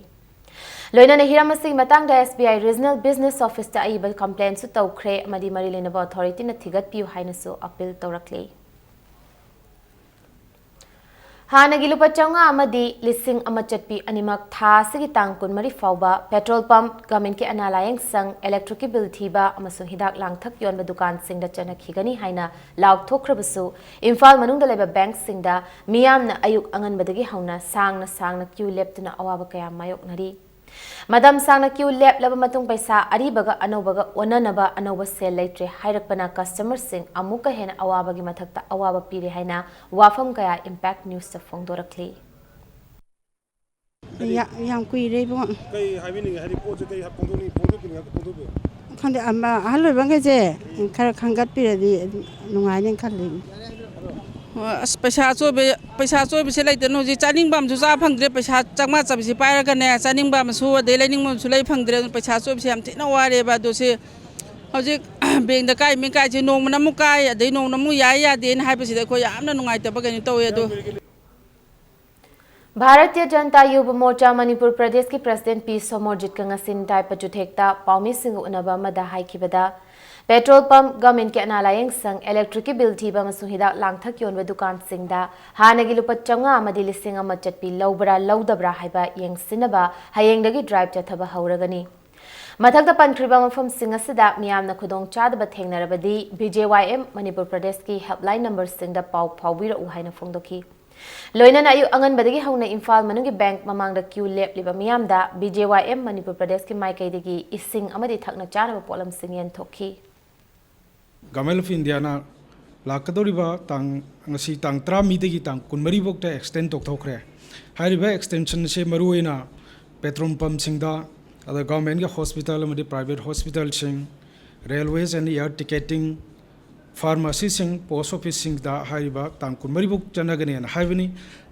ꯂꯣꯏꯅꯅ ꯍꯤꯔꯝ ꯑꯁꯤꯒꯤ ꯃꯇꯥꯡꯗ S B I regional business office ꯇ ꯑꯏꯕ complaint ꯁꯨ ꯇꯧꯈ꯭ꯔꯦ ꯑꯃꯗꯤ ꯃꯔꯤ ꯂꯩꯅꯕ authority ꯅ ꯊꯤꯒꯠꯄꯤꯌꯨ ꯍꯥꯏꯅꯁꯨ appeal ꯇꯧꯔꯛꯂꯤ꯫ ꯍꯥꯟꯅꯒꯤ ꯂꯨꯄꯥ ꯆꯥꯝꯃꯉꯥ ꯑꯃꯗꯤ ꯂꯤꯁꯤꯡ ꯑꯃ ꯆꯠꯄꯤ ꯑꯅꯤꯃꯛ ꯊꯥ ꯑꯁꯤꯒꯤ ꯇꯥꯡ ꯀꯨꯟꯃꯔꯤ ꯐꯥꯎꯕ petrol pump, government ꯀꯤ ꯑꯅꯥ ꯂꯥꯌꯦꯡ ꯁꯪ, electric ꯀꯤ bill ꯊꯤꯕ ꯑꯃꯁꯨꯡ ꯍꯤꯗꯥꯛ ꯂꯥꯡꯊꯛ ꯌꯣꯟꯕ ꯗꯨꯀꯥꯟꯁꯤꯡꯗ ꯆꯠꯅꯈꯤꯒꯅꯤ ꯍꯥꯏꯅ ꯂꯥꯎꯊꯣꯛꯈ꯭ꯔꯕꯁꯨ, ꯏꯝꯐꯥꯜ ꯃꯅꯨꯡꯗ ꯂꯩꯕ bank ꯁꯤꯡꯗ ꯃꯤꯌꯥꯝꯅ ꯑꯌꯨꯛ ꯑꯉꯟꯕꯗꯒꯤ ꯍꯧꯅ ꯁꯥꯡꯅ ꯁꯥꯡꯅ queue ꯂꯦꯞꯇꯨꯅ ꯑꯋꯥꯕ ꯀꯌꯥ ꯃꯥꯌꯣꯛꯅꯔꯤ꯫ ꯃꯇꯝ ꯁꯥꯡꯅ queue ꯂꯦꯞꯂꯕ ꯃꯇꯨꯡ ꯄꯩꯁꯥ ꯑꯔꯤꯕꯒ ꯑꯅꯧꯕꯒ ꯑꯣꯟꯅꯅꯕ ꯑꯅꯧꯕ ꯁꯦꯜ ꯂꯩꯇ꯭ꯔꯦ ꯍꯥꯏꯔꯛꯄꯅ customer ꯁꯤꯡ ꯑꯃꯨꯛꯀ ꯍꯦꯟꯅ ꯑꯋꯥꯕꯒꯤ ꯃꯊꯛꯇ ꯑꯋꯥꯕ ꯄꯤꯔꯦ ꯍꯥꯏꯅ ꯋꯥꯐꯝ ꯀꯌꯥ Impact News ꯇ ꯐꯣꯡꯗꯣꯔꯛꯂꯤ꯫ ꯌꯥ-, ꯌꯥꯝ ꯀꯨꯏꯔꯦ ꯏꯕꯨꯡꯉꯣ꯫ ꯀꯩ ꯍꯥꯏꯕꯤꯅꯤꯡꯉꯦ? ꯍꯥꯏꯗꯤ ꯄꯣꯠꯁꯦ ꯀꯩ ꯐꯣꯡꯗꯣꯛꯅꯤꯡ-, ꯐꯣꯡꯗꯣꯛꯄꯤꯅꯤꯡꯉꯦ ꯐꯣꯡꯗꯣꯛꯄꯤꯌꯨ꯫ ꯈꯪꯗꯦ, ꯑꯃ ꯑꯍꯜ ꯑꯣꯏꯕꯈꯩꯁꯦ ꯈꯔ ꯈꯟꯒꯠꯄꯤꯔꯗꯤ ꯅꯨꯡꯉꯥꯏꯅꯦꯅ ꯈꯜꯂꯤ꯫ ꯑꯣ, ꯑꯁ, ꯄꯩꯁꯥ ꯑꯆꯣꯏꯕ, ꯄꯩꯁꯥ ꯑꯆꯣꯏꯕꯁꯦ ꯂꯩꯇꯅ ꯍꯧꯖꯤꯛ ꯆꯥꯅꯤꯡꯕ ꯑꯃꯁꯨ ꯆꯥ ꯐꯪꯗ꯭ꯔꯦ꯫ ꯄꯩꯁꯥ ꯆꯥꯝꯃꯉꯥ ꯆꯠꯄꯤꯁꯦ ꯄꯥꯏꯔꯒꯅꯦ, ꯆꯥꯅꯤꯡꯕ ꯑꯃꯁꯨ ꯑꯗꯩ ꯂꯩꯅꯤꯡꯕ ꯑꯃꯁꯨ ꯂꯩ ꯐꯪꯗ꯭ꯔꯦ꯫ ꯑꯗꯨꯅ ꯄꯩꯁꯥ ꯑꯆꯣꯏꯕꯁꯦ ꯌꯥꯝ ꯊꯤꯅ ꯋꯥꯔꯦꯕ꯫ ꯑꯗꯣ ꯁꯤ ꯍꯧꯖꯤꯛ bank ꯇ ꯀꯥꯏ ꯃꯤ ꯀꯥꯏꯁꯦ ꯅꯣꯡꯃꯅ ꯑꯃꯨꯛ ꯀꯥꯏ, ꯑꯗꯩ ꯅꯣꯡꯃꯅ ꯑꯃꯨꯛ ꯌꯥꯏ ꯌꯥꯗꯦꯅ ꯍꯥꯏꯕꯁꯤꯗ ꯑꯩꯈꯣꯏ ꯌꯥꯝꯅ ꯅꯨꯡꯉꯥꯏꯇꯕ ꯀꯩꯅꯣ ꯇꯧꯋꯦ꯫ ꯑꯗꯣ ꯚꯥꯔꯇꯤꯌ ꯖꯅꯇꯥ ꯌꯨꯕ ꯃꯣꯔꯆꯥ ꯃꯅꯤꯄꯨꯔ ꯄ꯭ꯔꯗꯦꯁꯀꯤ president ꯄꯤ ꯁꯣꯃꯣꯔꯖꯤꯠꯀ ꯉꯁꯤ ꯅꯤꯇꯥꯏ ꯄꯆꯨꯊꯦꯛꯇ ꯄꯥꯎꯃꯤꯁꯤꯡꯒ ꯎꯅꯕ ꯑꯃꯗ ꯍꯥꯏꯈꯤꯕꯗ, petrol pump, government ꯀꯤ ꯑꯅꯥ ꯂꯥꯌꯦꯡ ꯁꯪ, electric ꯀꯤ bill ꯊꯤꯕ ꯑꯃꯁꯨꯡ ꯍꯤꯗꯥꯛ ꯂꯥꯡꯊꯛ ꯌꯣꯟꯕ ꯗꯨꯀꯥꯟꯁꯤꯡꯗ ꯍꯥꯟꯅꯒꯤ ꯂꯨꯄꯥ ꯆꯥꯝꯃꯉꯥ ꯑꯃꯗꯤ ꯂꯤꯁꯤꯡ ꯑꯃ ꯆꯠꯄꯤ ꯂꯧꯕ꯭ꯔꯥ ꯂꯧꯗꯕ꯭ꯔꯥ ꯍꯥꯏꯕ ꯌꯦꯡꯁꯤꯟꯅꯕ ꯍꯌꯦꯡꯗꯒꯤ drive ꯆꯠꯊꯕ ꯍꯧꯔꯒꯅꯤ꯫ ꯃꯊꯛꯇ ꯄꯟꯈ꯭ꯔꯤꯕ ꯃꯐꯝꯁꯤꯡ ꯑꯁꯤꯗ ꯃꯤꯌꯥꯝꯅ ꯈꯨꯗꯣꯡꯆꯥꯗꯕ ꯊꯦꯡꯅꯔꯕꯗꯤ B J Y M Manipur ꯄ꯭ꯔꯗꯦꯁꯀꯤ helpline number ꯁꯤꯡꯗ ꯄꯥꯎ ꯐꯥꯎꯕꯤꯔꯛꯎ ꯍꯥꯏꯅ ꯐꯣꯡꯗꯣꯛꯈꯤ꯫ ꯂꯣꯏꯅꯅ ꯑꯌꯨꯛ ꯑꯉꯟꯕꯗꯒꯤ ꯍꯧꯅ ꯏꯝꯐꯥꯜ ꯃꯅꯨꯡꯒꯤ bank ꯃꯃꯥꯡꯗ queue ꯂꯦꯞꯂꯤꯕ ꯃꯤꯌꯥꯝꯗ B J Y M Manipur ꯄ꯭ꯔꯗꯦꯁꯀꯤ ꯃꯥꯏꯀꯩꯗꯒꯤ ꯏꯁꯤꯡ ꯑꯃꯗꯤ ꯊꯛꯅ ꯆꯥꯅꯕ ꯄꯣꯠꯂꯝꯁꯤꯡ ꯌꯦꯟꯊꯣꯛꯈꯤ꯫ Government of India ꯅ ꯂꯥꯛꯀꯗꯧꯔꯤꯕ ꯇꯥꯡ, ꯉꯁꯤ ꯇꯥꯡ ꯇꯔꯥꯃꯔꯤꯗꯒꯤ ꯇꯥꯡ ꯀꯨꯟꯃꯔꯤ ꯐꯥꯎꯗ extend ꯇꯧꯊꯣꯛꯈ꯭ꯔꯦ꯫ ꯍꯥꯏꯔꯤꯕ extension ꯑꯁꯤ ꯃꯔꯨꯑꯣꯏꯅ petrol pump ꯁꯤꯡꯗ, ꯑꯗ government ꯀꯤ hospital ꯑꯃꯗꯤ private hospital ꯁꯤꯡ, railways and air ticketing, ꯐꯥꯔꯃꯥꯁꯤꯁꯤꯡ, ꯄꯣꯁ ꯑꯣꯐꯤꯁꯁꯤꯡꯗ ꯍꯥꯏꯔꯤꯕ ꯇꯥꯡ ꯀꯨꯟꯃꯔꯤꯐꯥꯎ ꯆꯠꯅꯒꯅꯦꯅ ꯍꯥꯏꯕꯅꯤ꯫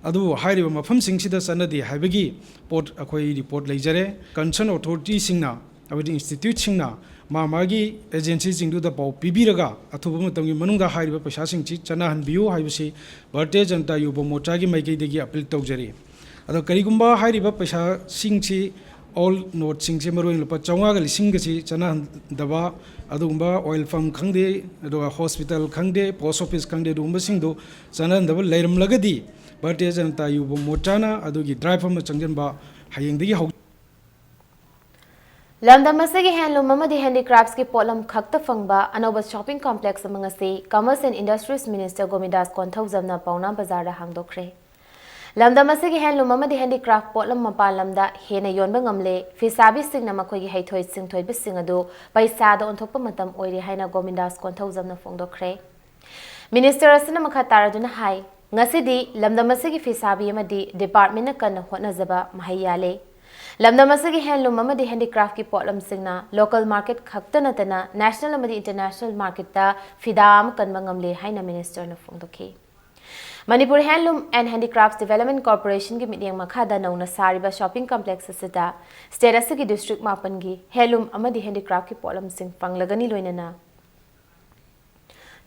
ꯑꯗꯨꯕꯨ ꯍꯥꯏꯔꯤꯕ ꯃꯐꯝꯁꯤꯡꯁꯤꯗ ꯆꯠꯅꯗꯦ ꯍꯥꯏꯕꯒꯤ ꯄꯣꯠ ꯑꯩꯈꯣꯏ ꯔꯤꯄꯣꯔꯠ ꯂꯩꯖꯔꯦ꯫ ꯀꯟꯁꯔꯟ ꯑꯣꯊꯣꯔꯤꯇꯤꯁꯤꯡꯅ, ꯍꯥꯏꯕꯗꯤ ꯏꯟꯁꯇꯤꯇ꯭ꯌꯨꯠꯁꯤꯡꯅ ꯃꯥ ꯃꯥꯒꯤ ꯑꯦꯖꯦꯟꯁꯤꯁꯤꯡꯗꯨꯗ ꯄꯥꯎ ꯄꯤꯕꯤꯔꯒ ꯑꯊꯨꯕ ꯃꯇꯝꯒꯤ ꯃꯅꯨꯡꯗ ꯍꯥꯏꯔꯤꯕ ꯄꯩꯁꯥꯁꯤꯡꯁꯤ ꯆꯠꯅꯍꯟꯕꯤꯌꯨ ꯍꯥꯏꯕꯁꯤ ꯚꯥꯔꯇꯤꯌ ꯖꯅꯇꯥ ꯌꯨꯕ ꯃꯣꯔꯆꯥꯒꯤ ꯃꯥꯏꯀꯩꯗꯒꯤ ꯑꯄꯤꯜ ꯇꯧꯖꯔꯤ꯫ ꯑꯗꯣ ꯀꯔꯤꯒꯨꯝꯕ ꯍꯥꯏꯔꯤꯕ ꯄꯩꯁꯥꯁꯤꯡꯁꯤ, ꯑꯣꯜ ꯅꯣꯠꯁꯤꯡꯁꯦ, ꯃꯔꯨꯑꯣꯏꯅ ꯂꯨꯄꯥ ꯆꯥꯝꯃꯉꯥꯒ ꯂꯤꯁꯤꯡꯒꯁꯤ ꯆꯠꯅꯍꯟꯗꯕ, ꯑꯗꯨꯒꯨꯝꯕ ꯑꯣꯏꯜ ꯄꯝ ꯈꯪꯗꯦ, ꯑꯗꯨꯒ ꯍꯣꯁꯄꯤꯇꯥꯜ ꯈꯪꯗꯦ, ꯄꯣꯁ ꯑꯣꯐꯤꯁ ꯈꯪꯗꯦ, ꯑꯗꯨꯒꯨꯝꯕꯁꯤꯡꯗꯨ ꯆꯠꯅꯍꯟꯗꯕ ꯂꯩꯔꯝꯂꯒꯗꯤ ꯚꯥꯔꯇꯤꯌ ꯖꯅꯇꯥ ꯌꯨꯕ ꯃꯣꯔꯆꯥꯅ ꯑꯗꯨꯒꯤ ꯗ꯭ꯔꯥꯏꯚ ꯑꯃ ꯆꯪꯁꯤꯟꯕ ꯍꯌꯦꯡꯗꯒꯤ ꯍꯧ ꯂꯝꯗꯝ ꯑꯁꯤꯒꯤ ꯍꯦꯟꯂꯨꯝ ꯑꯃꯗꯤ ꯍꯦꯟꯗꯤꯀ꯭ꯔꯥꯐꯁꯀꯤ ꯄꯣꯠꯂꯝ ꯈꯛꯇ ꯐꯪꯕ ꯑꯅꯧꯕ ꯁꯣꯞꯄꯤꯡ ꯀꯣꯝꯄ꯭ꯂꯦꯛꯁ ꯑꯃ ꯉꯁꯤ ꯀꯃꯔꯁ ꯑꯦꯟ ꯏꯟꯗꯁꯇ꯭ꯔꯤꯁ ꯃꯤꯅꯤꯁꯇꯔ ꯒꯣꯃꯤꯗꯥꯁ ꯀꯣꯟꯊꯧꯖꯝꯅ ꯄꯥꯎꯅꯥ ꯕꯖꯥꯔꯗ ꯍꯥꯡꯗꯣꯛꯈ꯭ꯔꯦ꯫ ꯂꯝꯗꯝ ꯑꯁꯤꯒꯤ ꯍꯦꯟꯂꯨꯝ ꯑꯃꯗꯤ ꯍꯦꯟꯗꯤꯀ꯭ꯔꯥꯐ ꯄꯣꯠꯂꯝ ꯃꯄꯥꯟ ꯂꯝꯗ ꯍꯦꯟꯅ ꯌꯣꯟꯕ ꯉꯝꯂꯦ, ꯐꯤꯁꯥꯕꯤꯁꯤꯡꯅ ꯃꯈꯣꯏꯒꯤ ꯍꯩꯊꯣꯏ ꯁꯤꯡꯊꯣꯏꯕꯁꯤꯡ ꯑꯗꯨ ꯄꯩꯁꯥꯗ ꯑꯣꯟꯊꯣꯛꯄ ꯃꯇꯝ ꯑꯣꯏꯔꯦ ꯍꯥꯏꯅ ꯒꯣꯃꯤꯗꯥꯁ ꯀꯣꯟꯊꯧꯖꯝꯅ ꯐꯣꯡꯗꯣꯛꯈ꯭ꯔꯦ꯫ ꯃꯤꯅꯤꯁꯇꯔ ꯑꯁꯤꯅ ꯃꯈꯥ ꯇꯥꯔꯗꯨꯅ ꯍꯥꯏ, ꯉꯁꯤꯗꯤ ꯂꯝꯗꯝ ꯑꯁꯤꯒꯤ ꯐꯤꯁꯥꯕꯤ ꯑꯃꯗꯤ ꯗꯤꯄꯥꯔꯠꯃꯦꯟꯅ ꯀꯟꯅ ꯍꯣꯠꯅꯖꯕ ꯃꯍꯩ ꯌꯥꯜꯂꯦ꯫ ꯂꯝꯗꯝ ꯑꯁꯤꯒꯤ ꯍꯦꯟꯂꯨꯝ ꯑꯃꯗꯤ ꯍꯦꯟꯗꯤꯀ꯭ꯔꯥꯐꯀꯤ ꯄꯣꯠꯂꯝꯁꯤꯡꯅ ꯂꯣꯀꯦꯜ ꯃꯥꯔꯀꯦꯠ ꯈꯛꯇ ꯅꯠꯇꯅ ꯅꯦꯁꯅꯦꯜ ꯑꯃꯗꯤ ꯏꯟꯇꯔꯅꯦꯁꯅꯦꯜ ꯃꯥꯔꯀꯦꯠꯇ ꯐꯤꯗꯥ ꯑꯃ ꯀꯟꯕ ꯉꯝꯂꯦ ꯍꯥꯏꯅ ꯃꯤꯅꯤꯁꯇꯔꯅ ꯐꯣꯡꯗꯣꯛꯈꯤ꯫ ꯃꯅꯤꯄꯨꯔ ꯍꯦꯟꯂꯨꯝ ꯑꯦꯟ ꯍꯦꯟꯗꯤꯀ꯭ꯔꯥꯐ ꯗꯤꯚꯦꯂꯞꯃꯦꯟ ꯀꯣꯔꯄꯣꯔꯦꯁꯟꯒꯤ ꯃꯤꯠꯌꯦꯡ ꯃꯈꯥꯗ ꯅꯧꯅ ꯁꯥꯔꯤꯕ ꯁꯣꯞꯄꯤꯡ ꯀꯣꯝꯄ꯭ꯂꯦꯛꯁ ꯑꯁꯤꯗ ꯁ꯭ꯇꯦꯠ ꯑꯁꯤꯒꯤ ꯗꯤꯁꯇ꯭ꯔꯤꯛ ꯃꯥꯄꯟꯒꯤ ꯍꯦꯟꯂꯨꯝ ꯑꯃꯗꯤ ꯍꯦꯟꯗꯤꯀ꯭ꯔꯥꯐꯀꯤ ꯄꯣꯠꯂꯝꯁꯤꯡ ꯐꯪꯂꯒꯅꯤ꯫ ꯂꯣꯏꯅꯅ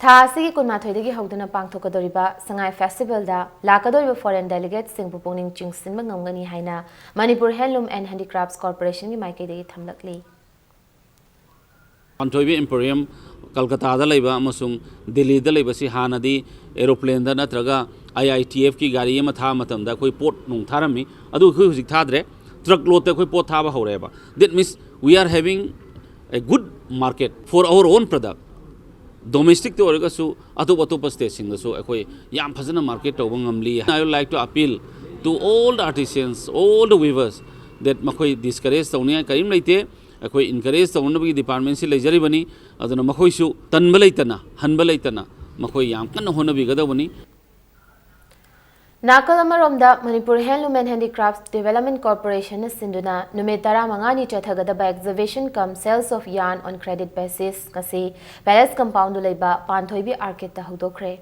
ꯊꯥ ꯑꯁꯤꯒꯤ ꯀꯨꯟꯃꯥꯊꯣꯏꯗꯒꯤ ꯍꯧꯗꯨꯅ ꯄꯥꯡꯊꯣꯛꯀꯗꯧꯔꯤꯕ ꯁꯉꯥꯏ ꯐꯦꯁꯇꯤꯚꯦꯜꯗ ꯂꯥꯛꯀꯗꯧꯔꯤꯕ ꯐꯣꯔꯦꯟ ꯗꯦꯂꯤꯒꯦꯠꯁꯤꯡꯕꯨ ꯄꯨꯛꯅꯤꯡ ꯆꯤꯡꯁꯤꯟꯕ ꯉꯝꯒꯅꯤ ꯍꯥꯏꯅ ꯃꯅꯤꯄꯨꯔ ꯍꯦꯟꯂꯨꯝ ꯑꯦꯟ ꯍꯦꯟꯗꯤꯀ꯭ꯔꯥꯐꯁ ꯀꯣꯔꯄꯣꯔꯦꯁꯟꯒꯤ ꯃꯥꯏꯀꯩꯗꯒꯤ ꯊꯝꯂꯛꯂꯤ꯫ ꯄꯥꯟꯊꯣꯏꯕꯤ ꯏꯝꯄꯣꯔꯤꯌꯝ ꯀꯜꯀꯇꯥꯗ ꯂꯩꯕ ꯑꯃꯁꯨꯡ ꯗꯤꯜꯂꯤꯗ ꯂꯩꯕꯁꯤ ꯍꯥꯟꯅꯗꯤ ꯑꯦꯔꯣꯄ꯭ꯂꯦꯟꯗ ꯅꯠꯇ꯭ꯔꯒ ꯑꯥꯏ ꯑꯥꯏ ꯇꯤ ꯑꯦꯐꯀꯤ ꯒꯥꯔꯤ ꯑꯃ ꯊꯥꯕ ꯃꯇꯝꯗ ꯑꯩꯈꯣꯏ ꯄꯣꯠ ꯅꯨꯡ ꯊꯥꯔꯝꯃꯤ, ꯑꯗꯨ ꯑꯩꯈꯣꯏ ꯍꯧꯖꯤꯛ ꯊꯥꯗ꯭ꯔꯦ꯫ ꯇ꯭ꯔꯛ ꯂꯣꯠꯇ ꯑꯩꯈꯣꯏ ꯄꯣꯠ ꯊꯥꯕ ꯍꯧꯔꯦꯕ꯫ That means we are having a good market for our own product. ꯗꯣꯃꯦꯁꯇꯤꯛꯇ ꯑꯣꯏꯔꯒꯁꯨ ꯑꯇꯣꯞ ꯑꯇꯣꯞꯄ ꯁ꯭ꯇꯦꯠꯁꯤꯡꯗꯁꯨ ꯑꯩꯈꯣꯏ ꯌꯥꯝ ꯐꯖꯅ ꯃꯥꯔꯀꯦꯠ ꯇꯧꯕ ꯉꯝꯂꯤ꯫ I would like to appeal to all the artisans, all the weavers, that ꯃꯈꯣꯏ ꯗꯤꯁꯀꯔꯦꯖ ꯇꯧꯅꯤꯡꯉꯥꯏ ꯀꯔꯤꯝ ꯂꯩꯇꯦ꯫ ꯑꯩꯈꯣꯏ ꯏꯟꯀꯔꯦꯖ ꯇꯧꯅꯅꯕꯒꯤ ꯗꯤꯄꯥꯔꯠꯃꯦꯟꯁꯤ ꯂꯩꯖꯔꯤꯕꯅꯤ꯫ ꯑꯗꯨꯅ ꯃꯈꯣꯏꯁꯨ ꯇꯟꯕ ꯂꯩꯇꯅ, ꯍꯟꯕ ꯂꯩꯇꯅ ꯃꯈꯣꯏ ꯌꯥꯝ ꯀꯟꯅ ꯍꯣꯠꯅꯕꯤꯒꯗꯧꯕꯅꯤ꯫ ꯅꯥꯀꯜ ꯑꯃꯔꯣꯝꯗ, Manipur Handloom and Handicrafts Development Corporationꯅ ꯁꯤꯟꯗꯨꯅ ꯅꯨꯃꯤꯠ ꯇꯔꯥꯃꯉꯥꯅꯤ ꯆꯠꯊꯒꯗꯕ Exhibition cum Sales of Yarn on Credit Basis ꯉꯁꯤ Palace Compoundꯗ ꯂꯩꯕ ꯄꯥꯟꯊꯣꯏꯕꯤ Arcadeꯇ ꯍꯧꯗꯣꯛꯈ꯭ꯔꯦ꯫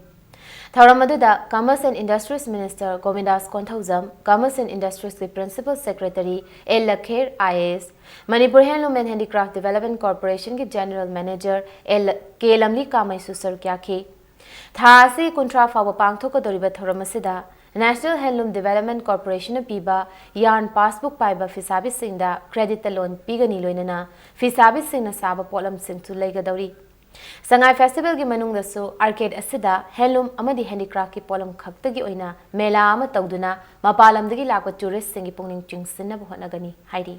ꯊꯧꯔꯝ ꯑꯗꯨꯗ Commerce and Industries Minister Govindas Konthoujam, Commerce and Industries Principal Secretary L Lakher, IAS, Manipur Handloom and Handicraft Development Corporationꯒꯤ General Manager L K Lamli ꯀꯥꯃꯩꯁꯨ ꯁꯔꯨꯛ ꯌꯥꯈꯤ꯫ ꯊꯥ ꯑꯁꯤ ꯀꯨꯟꯊ꯭ꯔꯥ ꯐꯥꯎꯕ ꯄꯥꯡꯊꯣꯛꯀꯗꯧꯔꯤꯕ ꯊꯧꯔꯝ ꯑꯁꯤꯗ National Handloom Development Corporationꯅ ꯄꯤꯕ yarn passbook ꯄꯥꯏꯕ ꯐꯤꯁꯥꯕꯤꯁꯤꯡꯗ creditꯇ loan ꯄꯤꯒꯅꯤ, ꯂꯣꯏꯅꯅ ꯐꯤꯁꯥꯕꯤꯁꯤꯡꯅ ꯁꯥꯕ ꯄꯣꯠꯂꯝꯁꯤꯡꯁꯨ ꯂꯩꯒꯗꯧꯔꯤ꯫ ꯁꯉꯥꯏ Festivalꯒꯤ ꯃꯅꯨꯡꯗꯁꯨ Arcade ꯑꯁꯤꯗ handloom ꯑꯃꯗꯤ handicraftꯀꯤ ꯄꯣꯠꯂꯝ ꯈꯛꯇꯒꯤ ꯑꯣꯏꯅ ꯃꯦꯂꯥ ꯑꯃ ꯇꯧꯗꯨꯅ ꯃꯄꯥꯟ ꯂꯝꯗꯒꯤ ꯂꯥꯛꯄ touristꯁꯤꯡꯒꯤ ꯄꯨꯛꯅꯤꯡ ꯆꯤꯡꯁꯤꯟꯅꯕ ꯍꯣꯠꯅꯒꯅꯤ ꯍꯥꯏꯔꯤ꯫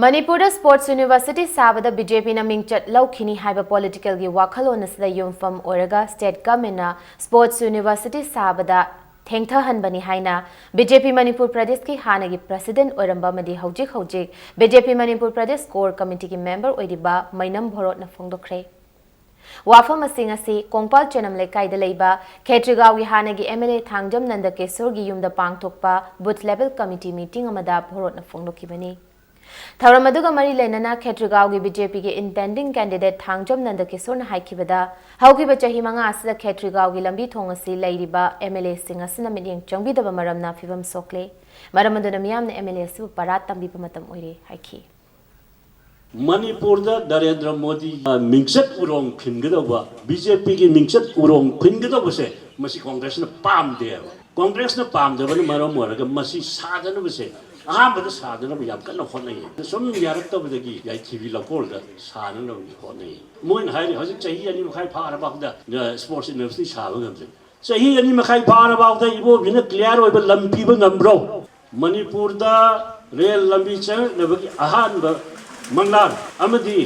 ꯃꯅꯤꯄꯨꯔꯗ Sports University ꯁꯥꯕꯗ BJPꯅ ꯃꯤꯡꯆꯠ ꯂꯧꯈꯤꯅꯤ ꯍꯥꯏꯕ politicalꯒꯤ ꯋꯥꯈꯜꯂꯣꯟ ꯑꯁꯤꯗ ꯌꯨꯝꯐꯝ ꯑꯣꯏꯔꯒ state governmentꯅ Sports University ꯁꯥꯕꯗ ꯊꯦꯡꯊꯍꯟꯕꯅꯤ ꯍꯥꯏꯅ BJP ꯃꯅꯤꯄꯨꯔ ꯄ꯭ꯔꯗꯦꯁꯀꯤ ꯍꯥꯟꯅꯒꯤ president ꯑꯣꯏꯔꯝꯕ ꯑꯃꯗꯤ ꯍꯧꯖꯤꯛ ꯍꯧꯖꯤꯛ BJP Manipur Pradesh Core Committeeꯒꯤ member ꯑꯣꯏꯔꯤꯕ ꯃꯩꯅꯝ ꯚꯣꯔꯣꯠꯅ ꯐꯣꯡꯗꯣꯛꯈ꯭ꯔꯦ꯫ ꯋꯥꯐꯝ ꯑꯁꯤꯡ ꯑꯁꯤ ꯀꯣꯡꯄꯥꯜ ꯆꯅꯝ ꯂꯩꯀꯥꯏꯗ ꯂꯩꯕ ꯈꯦꯇ꯭ꯔꯤꯒꯥꯎꯒꯤ ꯍꯥꯟꯅꯒꯤ MLA ꯊꯥꯡꯖꯝ ꯅꯟꯗꯀꯦꯁꯣꯔꯒꯤ ꯌꯨꯝꯗ ꯄꯥꯡꯊꯣꯛꯄ booth level committee meeting ꯑꯃꯗ ꯚꯣꯔꯣꯠꯅ ꯐꯣꯡꯗꯣꯛꯈꯤꯕꯅꯤ꯫ ꯊꯧꯔꯝ ꯑꯗꯨꯒ ꯃꯔꯤ ꯂꯩꯅꯅ ꯈꯦꯇ꯭ꯔꯤꯒꯥꯎꯒꯤ BJPꯒꯤ intending candidate ꯊꯥꯡꯖꯝ ꯅꯟꯗꯀꯤꯁꯣꯔꯅ ꯍꯥꯏꯈꯤꯕꯗ, ꯍꯧꯈꯤꯕ ꯆꯍꯤ ꯃꯉꯥ ꯑꯁꯤꯗ ꯈꯦꯇ꯭ꯔꯤꯒꯥꯎꯒꯤ ꯂꯝꯕꯤ ꯊꯣꯡ ꯑꯁꯤ ꯂꯩꯔꯤꯕ MLAꯁꯤꯡ ꯑꯁꯤꯅ ꯃꯤꯠꯌꯦꯡ ꯆꯪꯕꯤꯗꯕ ꯃꯔꯝꯅ ꯐꯤꯕꯝ ꯁꯣꯛꯂꯦ꯫ ꯃꯔꯝ ꯑꯗꯨꯅ ꯃꯤꯌꯥꯝꯅ MLA ꯑꯁꯤꯕꯨ ꯄꯔꯥ ꯇꯝꯕꯤꯕ ꯃꯇꯝ ꯑꯣꯏꯔꯦ ꯍꯥꯏꯈꯤ꯫ ꯃꯅꯤꯄꯨꯔꯗ ꯅꯔꯦꯟꯗ꯭ꯔ ꯃꯣꯗꯤ ꯃꯤꯡꯆꯠ ꯎꯔꯣꯡ ꯈꯤꯟꯒꯗꯧꯕ, BJPꯒꯤ ꯃꯤꯡꯆꯠ ꯎꯔꯣꯡ ꯈꯤꯟꯒꯗꯧꯕꯁꯦ ꯃꯁꯤ ꯀꯣꯡꯒ꯭ꯔꯦꯁꯅ ꯄꯥꯝꯗꯦꯕ꯫ ꯀꯣꯡꯒ꯭ꯔꯦꯁꯅ ꯄꯥꯝꯗꯕꯅ ꯃꯔꯝ ꯑꯣꯏꯔꯒ ꯃꯁꯤ ꯁꯥꯗꯅꯕꯁꯦ ꯑꯍꯥꯟꯕꯗ ꯁꯥꯗꯅꯕ ꯌꯥꯝ ꯀꯟꯅ ꯍꯣꯠꯅꯩ꯫ ꯁꯨꯝ ꯌꯥꯔꯛꯇꯕꯗꯒꯤ ꯌꯥꯏꯊꯤꯕꯤ ꯂꯧꯀꯣꯜꯗ ꯁꯥꯅꯅꯕꯒꯤ ꯍꯣꯠꯅꯩ꯫ ꯃꯣꯏꯅ ꯍꯥꯏꯔꯤ ꯍꯧꯖꯤꯛ ꯆꯍꯤ ꯑꯅꯤ ꯃꯈꯥꯏ ꯐꯥꯔꯕ ꯐꯥꯎꯗ sports university ꯁꯥꯕ ꯉꯝꯗꯦ꯫ ꯆꯍꯤ ꯑꯅꯤ ꯃꯈꯥꯏ ꯐꯥꯔꯕ ꯐꯥꯎꯗ ꯏꯕꯣꯕꯤꯅ clear ꯑꯣꯏꯕ ꯂꯝ ꯄꯤꯕ ꯉꯝꯕ꯭ꯔꯣ? ꯃꯅꯤꯄꯨꯔꯗ ꯔꯦꯜ ꯂꯝꯕꯤ ꯆꯪꯂꯛꯅꯕꯒꯤ ꯑꯍꯥꯟꯕ ꯃꯪꯂꯥꯟ ꯑꯃꯗꯤ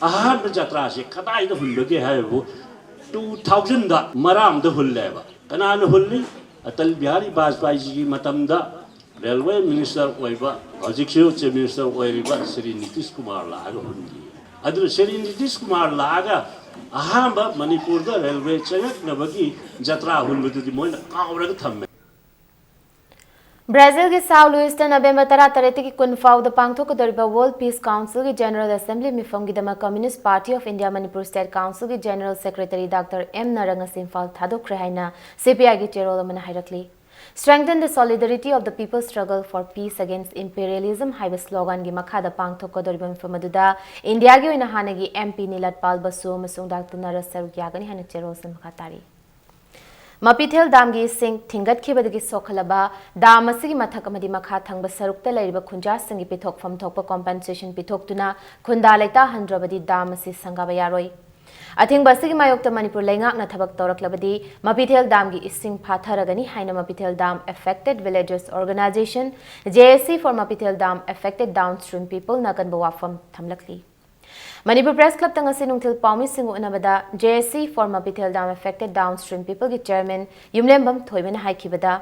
ꯑꯍꯥꯟꯕ ꯖꯇ꯭ꯔꯥꯁꯦ ꯀꯗꯥꯏꯗ ꯍꯨꯟꯕꯒꯦ ꯍꯥꯏꯕꯕꯨ two thousandꯗ ꯃꯔꯥꯝꯗ ꯍꯨꯜꯂꯦꯕ꯫ ꯀꯅꯥꯅ ꯍꯨꯜꯂꯤ? ꯑꯇꯜ ꯕꯤꯍꯥꯔꯤ ꯕꯥꯖꯄꯥꯏꯖꯤꯒꯤ ꯃꯇꯝꯗ railway minister ꯑꯣꯏꯕ, ꯍꯧꯖꯤꯛꯁꯨ chief minister ꯑꯣꯏꯔꯤꯕ ꯁ꯭ꯔꯤ ꯅꯤꯇꯤꯁ ꯀꯨꯃꯥꯔ ꯂꯥꯛꯑꯒ ꯍꯨꯟꯈꯤ꯫ ꯑꯗꯨꯅ ꯁ꯭ꯔꯤ ꯅꯤꯇꯤꯁ ꯀꯨꯃꯥꯔ ꯂꯥꯛꯑꯒ ꯑꯍꯥꯟꯕ ꯃꯅꯤꯄꯨꯔꯗ ꯔꯦꯜꯋꯦ ꯆꯪꯉꯛꯅꯕꯒꯤ ꯖꯇ꯭ꯔꯥ ꯍꯨꯟꯕꯗꯨꯗꯤ ꯃꯣꯏꯅ ꯀꯥꯎꯔꯒ ꯊꯝꯃꯦ꯫ ꯕ꯭ꯔꯥꯖꯤꯜꯒꯤ ꯁꯥꯎ ꯂꯨꯏꯁꯇ ꯅꯕꯦꯝꯕꯔ ꯇꯔꯥ ꯇꯔꯦꯠꯇꯒꯤ ꯀꯨꯟ ꯐꯥꯎꯕꯗ ꯄꯥꯡꯊꯣꯛꯀꯗꯧꯔꯤꯕ World Peace Councilꯒꯤ General Assembly ꯃꯤꯐꯝꯒꯤꯗꯃꯛ Communist Party of India Manipur State Councilꯒꯤ General Secretary Doctor M Nara ꯉꯁꯤ ꯏꯝꯐꯥꯜ ꯊꯥꯗꯣꯛꯈ꯭ꯔꯦ ꯍꯥꯏꯅ CPIꯒꯤ ꯆꯦꯔꯣꯜ ꯑꯃꯅ ꯍꯥꯏꯔꯛꯂꯤ꯫ Strengthen the solidarity of the people's struggle for peace against imperialism ꯍꯥꯏꯕ sloganꯒꯤ ꯃꯈꯥꯗ ꯄꯥꯡꯊꯣꯛꯀꯗꯧꯔꯤꯕ ꯃꯤꯐꯝ ꯑꯗꯨꯗ ꯏꯟꯗꯤꯌꯥꯒꯤ ꯑꯣꯏꯅ ꯍꯥꯟꯅꯒꯤ MP ꯅꯤꯂꯠꯄꯥꯜ ꯕꯁꯨ ꯑꯃꯁꯨꯡ Doctor ꯅꯔꯥ ꯁꯔꯨꯛ ꯌꯥꯒꯅꯤ ꯍꯥꯏꯅ ꯆꯦꯔꯣꯜꯁꯤꯅ ꯃꯈꯥ ꯇꯥꯔꯤ꯫ ꯃꯄꯤꯊꯦꯜ ꯗꯥꯝꯒꯤ ꯏꯁꯤꯡ ꯊꯤꯡꯒꯠꯈꯤꯕꯗꯒꯤ ꯁꯣꯛꯍꯜꯂꯕ ꯗꯥꯝ ꯑꯁꯤꯒꯤ ꯃꯊꯛ ꯑꯃꯗꯤ ꯃꯈꯥ ꯊꯪꯕ ꯁꯔꯨꯛꯇ ꯂꯩꯔꯤꯕ ꯈꯨꯟꯖꯥꯁꯤꯡꯒꯤ ꯄꯤꯊꯣꯛꯐꯝ ꯊꯣꯛꯄ compensation ꯄꯤꯊꯣꯛꯇꯨꯅ ꯈꯨꯟꯗꯥ ꯂꯩꯇꯥꯍꯟꯗ꯭ꯔꯕꯗꯤ ꯗꯥꯝ ꯑꯁꯤ ꯁꯪꯒꯥꯕ ꯌꯥꯔꯣꯏ꯫ ꯑꯊꯤꯡꯕ ꯑꯁꯤꯒꯤ ꯃꯥꯌꯣꯛꯇ ꯃꯅꯤꯄꯨꯔ ꯂꯩꯉꯥꯛꯅ ꯊꯕꯛ ꯇꯧꯔꯛꯂꯕꯗꯤ ꯃꯄꯤꯊꯦꯜ ꯗꯥꯝꯒꯤ ꯏꯁꯤꯡ ꯐꯥꯊꯔꯒꯅꯤ ꯍꯥꯏꯅ ꯃꯄꯤꯊꯦꯜ Dam Affected Villagers Organisation, JAC for Mapithel Dam Affected Downstream Peopleꯅ ꯑꯀꯟꯕ ꯋꯥꯐꯝ ꯊꯝꯂꯛꯂꯤ꯫ ꯃꯅꯤꯄꯨꯔ Press Clubꯇ ꯉꯁꯤ ꯅꯨꯡꯊꯤꯜ ꯄꯥꯎꯃꯤꯁꯤꯡꯒ ꯎꯅꯕꯗ JAC for Mapithel Dam Affected Downstream Peopleꯒꯤ Chairman ꯌꯨꯝꯂꯦꯝꯕꯝ ꯊꯣꯏꯕꯅ ꯍꯥꯏꯈꯤꯕꯗ,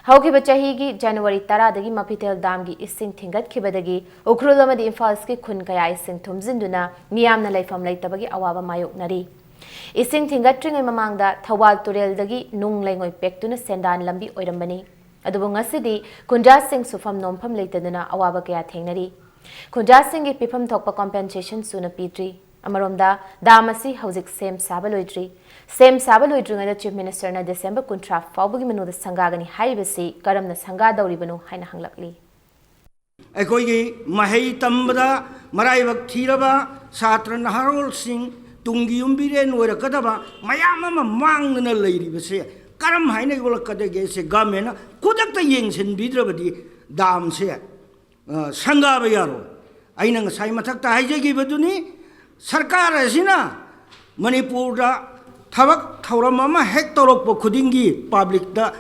ꯍꯧꯈꯤꯕ ꯆꯍꯤꯒꯤ January ꯇꯔꯥꯗꯒꯤ ꯃꯄꯤꯊꯦꯜ ꯗꯥꯝꯒꯤ ꯏꯁꯤꯡ ꯊꯤꯡꯒꯠꯈꯤꯕꯗꯒꯤ ꯎꯈ꯭ꯔꯨꯜ ꯑꯃꯗꯤ ꯏꯝꯐꯥꯜ ꯏꯁꯀꯤ ꯈꯨꯟ ꯀꯌꯥ ꯏꯁꯤꯡ ꯊꯨꯝꯖꯤꯟꯗꯨꯅ ꯃꯤꯌꯥꯝꯅ ꯂꯩꯐꯝ ꯂꯩꯇꯕꯒꯤ ꯑꯋꯥꯕ ꯃꯥꯌꯣꯛꯅꯔꯤ꯫ ꯏꯁꯤꯡ ꯊꯤꯡꯒꯠꯇ꯭ꯔꯤꯉꯩ ꯃꯃꯥꯡꯗ ꯊꯧꯕꯥꯜ ꯇꯨꯔꯦꯜꯗꯒꯤ ꯅꯨꯡ ꯂꯩꯉꯣꯏ ꯄꯦꯛꯇꯨꯅ ꯁꯦꯟꯗꯥꯟ ꯂꯝꯕꯤ ꯑꯣꯏꯔꯝꯕꯅꯤ꯫ ꯑꯗꯨꯕꯨ ꯉꯁꯤꯗꯤ ꯈꯨꯟꯖꯥꯁꯤꯡ ꯁꯨꯐꯝ ꯅꯣꯝꯐꯝ ꯂꯩꯇꯗꯨꯅ ꯑꯋꯥꯕ ꯀꯌꯥ ꯊꯦꯡꯅꯔꯤ꯫ ꯈꯨꯟꯖꯥꯁꯤꯡꯒꯤ ꯄꯤꯐꯝ ꯊꯣꯛꯄ compensationꯁꯨꯅ ꯄꯤꯗ꯭ꯔꯤ꯫ ꯑꯃꯔꯣꯝꯗ, ꯗꯥꯝ ꯑꯁꯤ ꯍꯧꯖꯤꯛ ꯁꯦꯝ ꯁꯥꯕ ꯂꯣꯏꯗ꯭ꯔꯤ꯫ ꯁꯦꯝ ꯁꯥꯕ ꯂꯣꯏꯗ꯭ꯔꯤꯉꯩꯗ Chief Ministerꯅ December ꯀꯨꯟꯊ꯭ꯔꯥ ꯐꯥꯎꯕꯒꯤ ꯃꯅꯨꯡꯗ ꯁꯪꯒꯥꯒꯅꯤ ꯍꯥꯏꯔꯤꯕꯁꯤ ꯀꯔꯝꯅ ꯁꯪꯒꯥꯗꯧꯔꯤꯕꯅꯣ ꯍꯥꯏꯅ ꯍꯪꯂꯛꯂꯤ꯫ ꯑꯩꯈꯣꯏꯒꯤ ꯃꯍꯩ ꯇꯝꯕꯗ ꯃꯔꯥꯏꯕꯛ ꯊꯤꯔꯕ ꯁꯥꯇ꯭ꯔ ꯅꯍꯥꯔꯣꯜꯁꯤꯡ, ꯇꯨꯡꯒꯤ ꯌꯨꯝꯕꯤꯔꯦꯟ ꯑꯣꯏꯔꯛꯀꯗꯕ ꯃꯌꯥꯝ ꯑꯃ ꯃꯥꯡꯗꯅ ꯂꯩꯔꯤꯕꯁꯦ ꯀꯔꯝ ꯍꯥꯏꯅ ꯌꯣꯛꯂꯛꯀꯗꯒꯦꯁꯦ governmentꯅ ꯈꯨꯗꯛꯇ ꯌꯦꯡꯁꯤꯟꯕꯤꯗ꯭ꯔꯕꯗꯤ ꯗꯥꯝꯁꯦ, ꯑ, ꯁꯪꯒꯥꯕ ꯌꯥꯔꯣꯏ꯫ ꯑꯩꯅ ꯉꯁꯥꯏ ꯃꯊꯛꯇ ꯍꯥꯏꯖꯈꯤꯕꯗꯨꯅꯤ, ꯁꯔꯀꯥꯔ ꯑꯁꯤꯅ ꯃꯅꯤꯄꯨꯔꯗ ꯊꯕꯛ ꯊꯧꯔꯝ ꯑꯃ ꯍꯦꯛ ꯇꯧꯔꯛꯄ ꯈꯨꯗꯤꯡꯒꯤ publicꯇ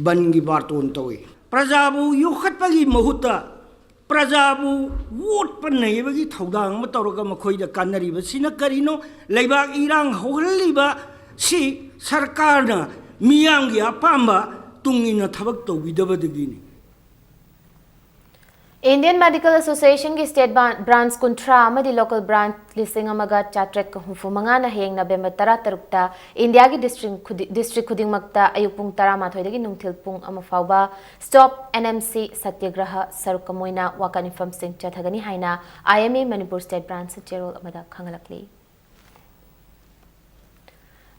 ꯕꯟꯒꯤ ꯕꯥꯔꯇꯣꯟ ꯇꯧꯏ꯫ ꯄ꯭ꯔꯖꯥꯕꯨ ꯌꯣꯛꯈꯠꯄꯒꯤ ꯃꯍꯨꯠꯇ ꯄ꯭ꯔꯖꯥꯕꯨ ꯑꯣꯠꯄ ꯅꯩꯕꯒꯤ ꯊꯧꯗꯥꯡ ꯑꯃ ꯇꯧꯔꯒ ꯃꯈꯣꯏꯗ ꯀꯥꯟꯅꯔꯤꯕꯁꯤꯅ ꯀꯔꯤꯅꯣ? ꯂꯩꯕꯥꯛ ꯏꯔꯥꯡ ꯍꯧꯍꯜꯂꯤꯕ ꯁꯤ ꯁꯔꯀꯥꯔꯅ ꯃꯤꯌꯥꯝꯒꯤ ꯑꯄꯥꯝꯕ ꯇꯨꯡ ꯏꯟꯅ ꯊꯕꯛ ꯇꯧꯕꯤꯗꯕꯗꯒꯤꯅꯤ꯫ Indian Medical Association ꯒꯤ state branch ꯀꯨꯟꯊ꯭ꯔꯥ ꯑꯃꯗꯤ local branch ꯂꯤꯁꯤꯡ ꯑꯃꯒ ꯆꯥꯇ꯭ꯔꯦꯠꯀ ꯍꯨꯝꯐꯨ ꯃꯉꯥꯅ ꯍꯌꯦꯡ ꯅꯕꯦꯝꯕꯔ ꯇꯔꯥꯇꯔꯨꯛꯇ ꯏꯟꯗꯤꯌꯥꯒꯤ district ꯈꯨꯗꯤ-, district ꯈꯨꯗꯤꯡꯃꯛꯇ ꯑꯌꯨꯛ ꯄꯨꯡ ꯇꯔꯥꯃꯥꯊꯣꯏꯗꯒꯤ ꯅꯨꯡꯊꯤꯜ ꯄꯨꯡ ꯑꯃ ꯐꯥꯎꯕ Stop N M C Satyagraha ꯁꯔꯨꯛ ꯑꯃ ꯑꯣꯏꯅ ꯋꯥꯀꯠ ꯃꯤꯐꯝꯁꯤꯡ ꯆꯠꯊꯒꯅꯤ ꯍꯥꯏꯅ I M A Manipur state branch ꯅ ꯆꯦꯔꯣꯜ ꯑꯃꯗ ꯈꯪꯍꯜꯂꯛꯂꯤ꯫